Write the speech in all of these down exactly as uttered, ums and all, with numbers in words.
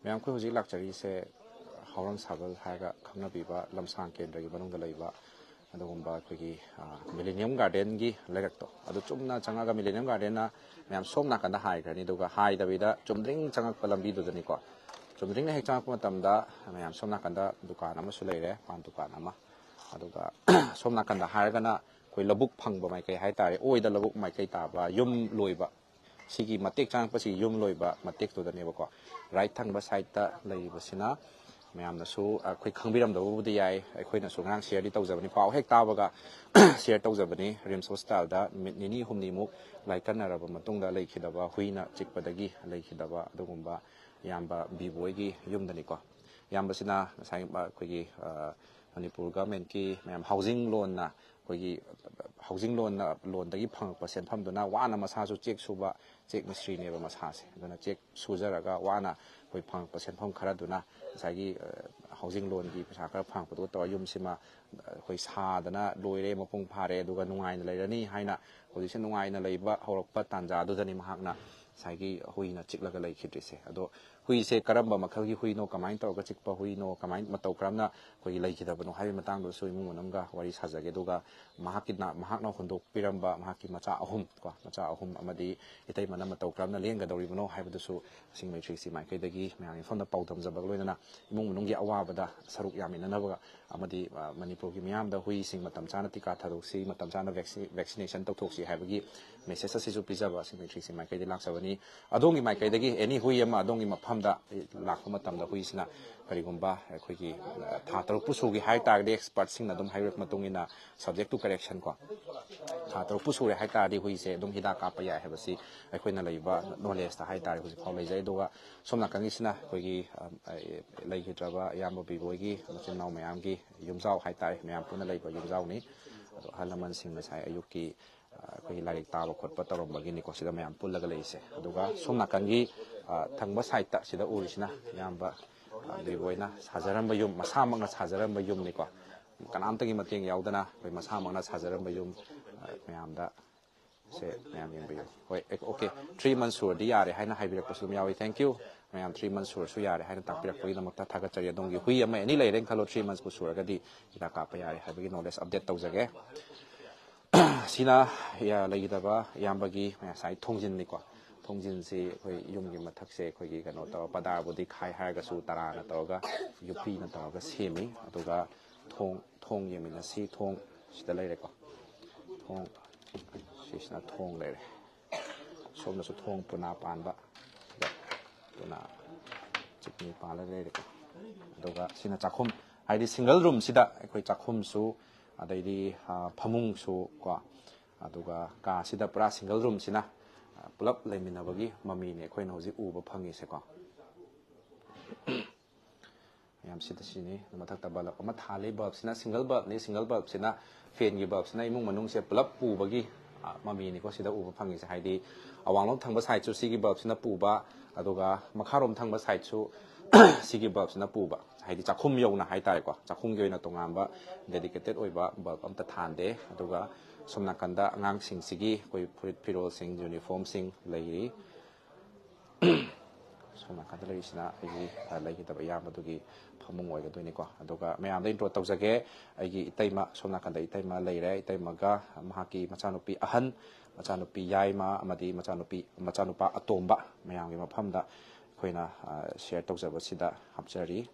ꯃꯌꯥꯝ, ꯑꯩꯈꯣꯏ ꯍꯧꯖꯤꯛ ꯂꯥꯛꯆꯔꯤꯁꯦ ꯍꯥꯎꯔꯪ ꯁꯥꯕꯜ ꯍꯥꯏꯔꯒ ꯈꯪꯅꯕꯤꯕ ꯂꯝꯁꯥꯡ ꯀꯦꯟꯗ꯭ꯔꯒꯤ ꯃꯅꯨꯡꯗ ꯂꯩꯕ ꯑꯗꯨꯒꯨꯝꯕ ꯑꯩꯈꯣꯏꯒꯤ, ꯑ, Millennium Garden ꯒꯤ ꯂꯩꯔꯛꯇꯣ, ꯑꯗꯨ ꯆꯨꯝꯅ ꯆꯪꯉꯒ Millennium Garden ꯅ ꯃꯌꯥꯝ ꯁꯣꯝ ꯅꯥꯀꯟꯗ ꯍꯥꯏꯈ꯭ꯔꯅꯤ, ꯑꯗꯨꯒ ꯍꯥꯏꯗꯕꯤꯗ ꯆꯨꯝꯗ꯭ꯔꯤꯡ ꯆꯪꯉꯛꯄ ꯂꯝꯕꯤꯗꯨꯗꯅꯤꯀꯣ꯫ ꯆꯨꯝꯗ꯭ꯔꯤꯡꯅ ꯍꯦꯛ ꯆꯪꯉꯛꯄ ꯃꯇꯝꯗ ꯃꯌꯥꯝ ꯁꯣꯝ ꯅꯥꯀꯟꯗ ꯗꯨꯀꯥꯟ ꯑꯃꯁꯨ ꯂꯩꯔꯦ, ꯄꯥꯟ ꯗꯨꯀꯥꯟ ꯑꯃ꯫ ꯑꯗꯨꯒ ꯁꯣꯝ ꯅꯥꯀꯟꯗ ꯍꯥꯏꯔꯒꯅ ꯑꯩꯈꯣꯏ ꯂꯧꯕꯨꯛ ꯐꯪꯕ ꯃꯥꯏꯀꯩ ꯍꯥꯏꯇꯥꯔꯦ, ꯑꯣꯏꯗ ꯂꯧꯕꯨꯛ ꯃꯥꯏꯀꯩ ꯇꯥꯕ ꯌꯨꯝ ꯂꯣꯏꯕ, ꯁꯤꯒꯤ ꯃꯇꯦꯛ ꯆꯪꯉꯛꯄꯁꯤ ꯌꯨꯝ ꯂꯣꯏꯕ ꯃꯇꯦꯛꯇꯨꯗꯅꯦꯕꯀꯣ꯫ ꯔꯥꯏꯠ ꯊꯪꯕ ꯁꯥꯏꯠꯇ ꯂꯩꯔꯤꯕꯁꯤꯅ ꯃꯌꯥꯝꯅꯁꯨ ꯑꯩꯈꯣꯏ ꯈꯪꯕꯤꯔꯝꯗꯕꯕꯨꯗꯤ ꯌꯥꯏ, ꯑꯩꯈꯣꯏꯅꯁꯨ ꯉꯔꯥꯡ ꯁꯤꯌꯔꯗꯤ ꯇꯧꯖꯕꯅꯤ, ꯄꯥꯎ ꯍꯦꯛ ꯇꯥꯕꯒ ꯁꯤꯌꯔ ꯇꯧꯖꯕꯅꯤ꯫ ꯔꯤꯝꯁ ꯍꯣꯁꯄꯤꯇꯥꯜꯗ ꯅꯨꯃꯤꯠ ꯅꯤꯅꯤ ꯍꯨꯝꯅꯤꯃꯨꯛ ꯂꯥꯏꯀꯠꯅꯔꯕ ꯃꯇꯨꯡꯗ ꯂꯩꯈꯤꯗꯕ, ꯍꯨꯏꯅ ꯆꯤꯛꯄꯗꯒꯤ ꯂꯩꯈꯤꯗꯕ ꯑꯗꯨꯒꯨꯝꯕ ꯏꯌꯥꯝꯕ ꯕꯤꯕꯣꯏꯒꯤ ꯌꯨꯝꯗꯅꯤꯀꯣ꯫ ꯏꯌꯥꯝꯕꯁꯤꯅ ꯉꯁꯥꯏ ꯑꯩꯈꯣꯏꯒꯤ, ꯑ, ꯃꯅꯤꯄꯨꯔ ꯒꯚꯔꯟꯃꯦꯟꯠꯀꯤ ꯃꯌꯥꯝ ꯍꯥꯎꯖꯤꯡ ꯂꯣꯟꯅ, ꯑꯩꯈꯣꯏꯒꯤ ꯍꯥꯎꯖꯤꯡ ꯂꯣꯟꯅ, ꯂꯣꯟꯗꯒꯤ ꯐꯪꯉꯛꯄ ꯁꯦꯟꯐꯝꯗꯨꯅ ꯋꯥꯅ, ꯃꯁꯥꯁꯨ ꯆꯦꯛ ꯁꯨꯕ, ꯆꯦꯛ ꯃꯤꯁꯇ꯭ꯔꯤꯅꯦꯕ ꯃꯁꯥꯁꯦ, ꯑꯗꯨꯅ ꯆꯦꯛ ꯁꯨꯖꯔꯒ ꯋꯥꯅ ꯑꯩꯈꯣꯏ ꯐꯪꯉꯛꯄ ꯁꯦꯟꯐꯝ ꯈꯔꯗꯨꯅ ꯉꯁꯥꯏꯒꯤ, ꯑ, ꯍꯥꯎꯖꯤꯡ ꯂꯣꯟꯒꯤ ꯄꯩꯁꯥ ꯈꯔ ꯐꯪꯉꯛꯄꯗꯨꯒ ꯇꯧꯔꯒ ꯌꯨꯝꯁꯤꯃ, ꯑ, ꯑꯩꯈꯣꯏ ꯁꯥꯗꯅ ꯂꯣꯏꯔꯦ, ꯃꯄꯨꯡ ꯐꯥꯔꯦ, ꯑꯗꯨꯒ ꯅꯨꯡꯉꯥꯏꯅ ꯂꯩꯔꯅꯤ ꯍꯥꯏꯅ ꯍꯧꯖꯤꯛꯁꯦ ꯅꯨꯡꯉꯥꯏꯅ ꯂꯩꯕ ꯍꯧꯔꯛꯄ ꯇꯥꯟꯖꯥꯗꯨꯗꯅꯤ ꯃꯍꯥꯛꯅ ꯉꯁꯥꯏꯒꯤ ꯍꯨꯏꯅ ꯆꯤꯛꯂꯒ ꯂꯩꯈꯤꯗ꯭ꯔꯤꯁꯦ꯫ ꯑꯗꯣ ꯍꯨꯏꯁꯦ ꯀꯔꯝꯕ ꯃꯈꯜꯒꯤ ꯍꯨꯏꯅꯣ, ꯀꯃꯥꯏꯅ ꯇꯧꯔꯒ ꯆꯤꯛꯄ ꯍꯨꯏꯅꯣ, ꯀꯃꯥꯏꯅ, ꯃꯇꯧ ꯀꯔꯝꯅ ꯑꯩꯈꯣꯏꯒꯤ ꯂꯩꯈꯤꯗꯕꯅꯣ ꯍꯥꯏꯕꯒꯤ ꯃꯇꯥꯡꯗꯁꯨ ꯏꯃꯨꯡ ꯃꯅꯨꯡꯒ ꯋꯥꯔꯤ ꯁꯥꯖꯒꯦ꯫ ꯑꯗꯨꯒ ꯃꯍꯥꯛꯀꯤ ꯅ-, ꯃꯍꯥꯛꯅ ꯍꯨꯟꯗꯣꯛꯄꯤꯔꯝꯕ ꯃꯍꯥꯛꯀꯤ ꯃꯆꯥ ꯑꯍꯨꯝ ꯀꯣ, ꯃꯆꯥ ꯑꯍꯨꯝ ꯑꯃꯗꯤ ꯏꯇꯩꯃꯅ ꯃꯇꯧ ꯀꯔꯝꯅ ꯂꯦꯟꯒꯗꯧꯔꯤꯕꯅꯣ ꯍꯥꯏꯕꯗꯨꯁꯨ ꯏꯁꯤꯡ ꯃꯩ ꯊ꯭ꯔꯤ ꯁꯤ ꯃꯥꯏꯀꯩꯗꯒꯤ ꯃꯌꯥꯝꯒꯤ ꯃꯐꯝꯗ ꯄꯥꯎꯗꯝꯖꯕꯒ ꯂꯣꯏꯅꯅ ꯏꯃꯨꯡ ꯃꯅꯨꯡꯒꯤ ꯑꯋꯥꯕꯗ ꯁꯔꯨꯛ ꯌꯥꯃꯤꯟꯅꯅꯕ ꯑꯃꯗꯤ, ꯑ, ꯃꯅꯤꯄꯨꯔꯒꯤ ꯃꯤꯌꯥꯝꯗ ꯍꯨꯏꯁꯤꯡ ꯃꯇꯝ ꯆꯥꯅ ꯇꯤꯀꯥ ꯊꯥꯗꯣꯛꯁꯤ, ꯃꯇꯝ ꯆꯥꯅ ꯚꯦꯛꯁꯤ-, ꯚꯦꯛꯁꯤꯅꯦꯁꯟ ꯇꯧꯊꯣꯛꯁꯤ ꯍꯥꯏꯕꯒꯤ ꯃꯦꯁꯦꯖ ꯑꯁꯤꯁꯨ ꯄꯤꯖꯕ ꯏꯁꯤꯡ ꯃꯩ ꯊ꯭ꯔꯤ ꯁꯤ ꯃꯥꯏꯀꯩꯗꯒꯤ ꯂꯥꯛꯆꯕꯅꯤ꯫ ꯑꯗꯣꯝꯒꯤ ꯃꯥꯏꯀꯩꯗꯒꯤ ꯑꯦꯅꯤ ꯍꯨꯏ ꯑꯃ ꯑꯗꯣꯝꯒꯤ ꯃꯐꯝꯗ ꯂꯥꯛꯄ ꯃꯇꯝꯗ ꯍꯨꯏꯁꯤꯅ ꯀꯔꯤꯒꯨꯝꯕ ꯑꯩꯈꯣꯏꯒꯤ, ꯑ, ꯊꯥ ꯇꯔꯨꯛꯄꯨ ꯁꯨꯒꯦ ꯍꯥꯏ ꯇꯥꯔꯒꯗꯤ ꯑꯦꯛꯁꯄꯔꯠꯁꯤꯡꯅ ꯑꯗꯨꯝ ꯍꯥꯏꯔꯛꯄ ꯃꯇꯨꯡ ꯏꯟꯅ, subject to correction ꯀꯣ, ꯊꯥ ꯇꯔꯨꯛꯄꯨ ꯁꯨꯔꯦ ꯍꯥꯏ ꯇꯥꯔꯗꯤ ꯍꯨꯏꯁꯦ ꯑꯗꯨꯝ ꯍꯤꯗꯥꯛ ꯀꯥꯞꯄ ꯌꯥꯏ ꯍꯥꯏꯕꯁꯤ ꯑꯩꯈꯣꯏꯅ ꯂꯩꯕ ꯅꯣꯂꯦꯖꯇ ꯍꯥꯏ ꯇꯥꯔꯦ ꯍꯧꯖꯤꯛ ꯐꯥꯎ ꯂꯩꯖꯩ꯫ ꯑꯗꯨꯒ ꯁꯣꯝ ꯅꯥꯀꯟꯒꯤꯁꯤꯅ ꯑꯩꯈꯣꯏꯒꯤ, ꯑ, ꯑ, ꯂꯩꯈꯤꯗ꯭ꯔꯕ ꯏꯌꯥꯝꯕ ꯕꯤꯕꯣꯏꯒꯤ ꯃꯆꯤꯟ ꯃꯅꯥꯎ ꯃꯌꯥꯝꯒꯤ ꯌꯨꯝꯖꯥꯎ ꯍꯥꯏ ꯇꯥꯔꯦ, ꯃꯌꯥꯝ ꯄꯨꯟꯅ ꯂꯩꯕ ꯌꯨꯝꯖꯥꯎꯅꯤ꯫ ꯑꯗꯣ ꯑꯍꯜ ꯂꯃꯟꯁꯤꯡ ꯉꯁꯥꯏ ꯑꯌꯨꯛꯀꯤ, ꯑ, ꯑꯩꯈꯣꯏꯒꯤ ꯂꯥꯏꯔꯤꯛ ꯇꯥꯕ ꯈꯣꯠꯄ ꯇꯧꯔꯝꯕꯒꯤꯅꯤꯀꯣ ꯁꯤꯗ ꯃꯌꯥꯝ ꯄꯨꯜꯂꯒ ꯂꯩꯔꯤꯁꯦ꯫ ꯑꯗꯨꯒ ꯁꯣꯝ ꯅꯥꯀꯟꯒꯤ, ꯑ, ꯊꯪꯕ ꯁꯥꯏꯠꯇ ꯁꯤꯗ ꯎꯔꯤꯁꯤꯅ ꯏꯌꯥꯝꯕ, ꯑ, ꯕꯤꯕꯣꯏꯅ ꯁꯥꯖꯔꯝꯕ ꯌꯨꯝ, ꯃꯁꯥꯃꯛꯅ ꯁꯥꯖꯔꯝꯕ ꯌꯨꯝꯅꯤꯀꯣ꯫ ꯀꯅꯥꯝꯇꯒꯤ ꯃꯇꯦꯡ ꯌꯥꯎꯗꯅ ꯑꯩꯈꯣꯏ ꯃꯁꯥꯃꯛꯅ ꯁꯥꯖꯔꯝꯕ ꯌꯨꯝ, ꯑ, ꯃꯌꯥꯝꯗ ꯁꯦ ꯃꯌꯥꯝ ꯌꯦꯡꯕꯤꯌꯨ꯫ ꯍꯣꯏ, okay, three months ꯁꯨꯔꯗꯤ ꯌꯥꯔꯦ ꯍꯥꯏꯅ ꯍꯥꯏꯕꯤꯔꯛꯄꯁꯨ ꯑꯗꯨꯝ ꯌꯥꯎꯏ꯫ Thank you꯫ ꯃꯌꯥꯝ three months ꯁꯨꯔꯁꯨ ꯌꯥꯔꯦ ꯍꯥꯏꯅ ꯇꯥꯛꯄꯤꯔꯛꯄꯒꯤꯗꯃꯛꯇ ꯊꯥꯒꯠꯆꯔꯤ꯫ ꯑꯗꯣꯝꯒꯤ ꯍꯨꯏ ꯑꯃ ꯑꯦꯅꯤ ꯂꯩꯔꯦꯅ ꯈꯜꯂꯣ, three months ꯄꯨ ꯁꯨꯔꯒꯗꯤ ꯍꯤꯗꯥꯛ ꯀꯥꯞꯄ ꯌꯥꯔꯦ ꯍꯥꯏꯕꯒꯤ knowledge update ꯇꯧꯖꯒꯦ꯫ ꯁꯤꯅ ꯂꯩꯒꯗꯕ ꯏꯌꯥꯝꯕꯒꯤ ꯉꯁꯥꯏ ꯊꯣꯡꯖꯤꯟꯅꯤꯀꯣ꯫ ꯊꯣꯡꯖꯤꯟꯁꯤ ꯑꯩꯈꯣꯏ ꯌꯨꯝꯒꯤ ꯃꯊꯛꯁꯦ ꯑꯩꯈꯣꯏꯒꯤ ꯀꯩꯅꯣ ꯇꯧꯔ, ꯄꯗꯥꯔꯕꯨꯗꯤ ꯈꯥꯏ ꯍꯥꯏꯔꯒꯁꯨ ꯇꯔꯥꯅ ꯇꯧꯔꯒ, ꯌꯣꯠꯄꯤꯅ ꯇꯧꯔꯒ ꯁꯦꯝꯃꯤ꯫ ꯑꯗꯨꯒ ꯊꯣꯡ, ꯊꯣꯡ ꯌꯦꯡꯃꯤꯟꯅꯁꯤ꯫ ꯊꯣꯡ ꯁꯤꯗ ꯂꯩꯔꯦꯀꯣ꯫ ꯊꯣꯡ, ꯁꯤꯁꯤꯅ ꯊꯣꯡ ꯂꯩꯔꯦ꯫ ꯁꯣꯝꯗꯁꯨ ꯊꯣꯡ ꯄꯨꯅꯥ ꯄꯥꯟꯕ, ꯁꯤꯗ ꯄꯨꯅꯥ ꯆꯤꯛꯅꯤ ꯄꯥꯜꯂ ꯂꯩꯔꯦꯀꯣ꯫ ꯑꯗꯨꯒ ꯁꯤꯅ ꯆꯥꯛꯈꯨꯝ, ꯍꯥꯏꯗꯤ single roomꯁꯤꯗ ꯑꯩꯈꯣꯏ ꯆꯥꯛꯈꯨꯝꯁꯨ, ꯑꯗꯩꯗꯤ, ꯑ, ꯐꯃꯨꯡꯁꯨ ꯀꯣ, ꯑꯗꯨꯒ ꯀꯥꯁꯤꯗ ꯄꯨꯔꯥ single roomꯁꯤꯅ, ꯑ, ꯄꯨꯂꯞ ꯂꯩꯃꯤꯟꯅꯕꯒꯤ ꯃꯃꯤꯅꯤ ꯑꯩꯈꯣꯏꯅ ꯍꯧꯖꯤꯛ ꯎꯕ ꯐꯪꯉꯤꯁꯦꯀꯣ꯫ ꯃꯌꯥꯝ ꯁꯤꯗ ꯁꯤꯅꯤ꯫ ꯃꯊꯛꯇ bulb ꯑꯃ ꯊꯥꯜꯂꯤ꯫ Bulbꯁꯤꯅ single bulbꯅꯤ꯫ Single bulbꯁꯤꯅ, fanꯒꯤ bulbꯁꯤꯅ ꯏꯃꯨꯡ ꯃꯅꯨꯡꯁꯦ ꯄꯨꯂꯞ ꯄꯨꯕꯒꯤ, ꯑ, ꯃꯃꯤꯅꯤꯀꯣ ꯁꯤꯗ ꯎꯕ ꯐꯪꯉꯤꯁꯦ꯫ ꯍꯥꯏꯗꯤ ꯑꯋꯥꯡꯂꯣꯝ ꯊꯪꯕ sideꯁꯨ ꯁꯤꯒꯤ bulbꯁꯤꯅ ꯄꯨꯕ, ꯑꯗꯨꯒ ꯃꯈꯥꯔꯣꯝ ꯊꯪꯕ sideꯁꯨ ꯁꯤꯒꯤ bulbꯁꯤꯅ ꯄꯨꯕ꯫ ꯍꯥꯏꯗꯤ ꯆꯥꯛꯈꯨꯝ ꯌꯧꯅ ꯍꯥꯏꯇꯥꯔꯦꯀꯣ꯫ ꯆꯥꯛꯈꯨꯝꯒꯤ ꯑꯣꯏꯅ ꯇꯣꯉꯥꯟꯕ dedicated ꯑꯣꯏꯕ bulb ꯑꯝꯇ ꯊꯥꯟꯗꯦ꯫ ꯑꯗꯨꯒ ꯁꯣꯝ ꯅꯥꯀꯟꯗ ꯑꯉꯥꯡꯁꯤꯡꯁꯤꯒꯤ ꯑꯩꯈꯣꯏ ꯐꯨꯔꯤꯠ ꯐꯤꯔꯣꯜꯁꯤꯡ, uniformꯁꯤꯡ ꯂꯩꯔꯤ꯫ ꯁꯣꯝ ꯅꯥꯀꯟꯗ ꯂꯩꯔꯤꯁꯤꯅ ꯑꯩꯒꯤ, ꯑ, ꯂꯩꯒꯗꯕ ꯏꯌꯥꯝꯕꯗꯨꯒꯤ ꯐꯃꯨꯡ ꯑꯣꯏꯒꯗꯣꯏꯅꯤꯀꯣ꯫ ꯑꯗꯨꯒ ꯃꯌꯥꯝꯗ intro ꯇꯧꯖꯒꯦ꯫ ꯑꯩꯒꯤ ꯏꯇꯩꯃ, ꯁꯣꯝ ꯅꯥꯀꯟꯗ ꯏꯇꯩꯃ ꯂꯩꯔꯦ꯫ ꯏꯇꯩꯃꯒ ꯃꯍꯥꯛꯀꯤ ꯃꯆꯥꯅꯨꯄꯤ ꯑꯍꯟ, ꯃꯆꯥꯅꯨꯄꯤ ꯌꯥꯏꯃ ꯑꯃꯗꯤ ꯃꯆꯥꯅꯨꯄꯤ, ꯃꯆꯥꯅꯨꯄꯥ ꯑꯇꯣꯝꯕ ꯃꯌꯥꯝꯒꯤ ꯃꯐꯝꯗ ꯑꯩꯈꯣꯏꯅ, ꯑ, share ꯇꯧꯖꯕꯁꯤꯗ ꯍꯥꯞꯆꯔꯤ꯫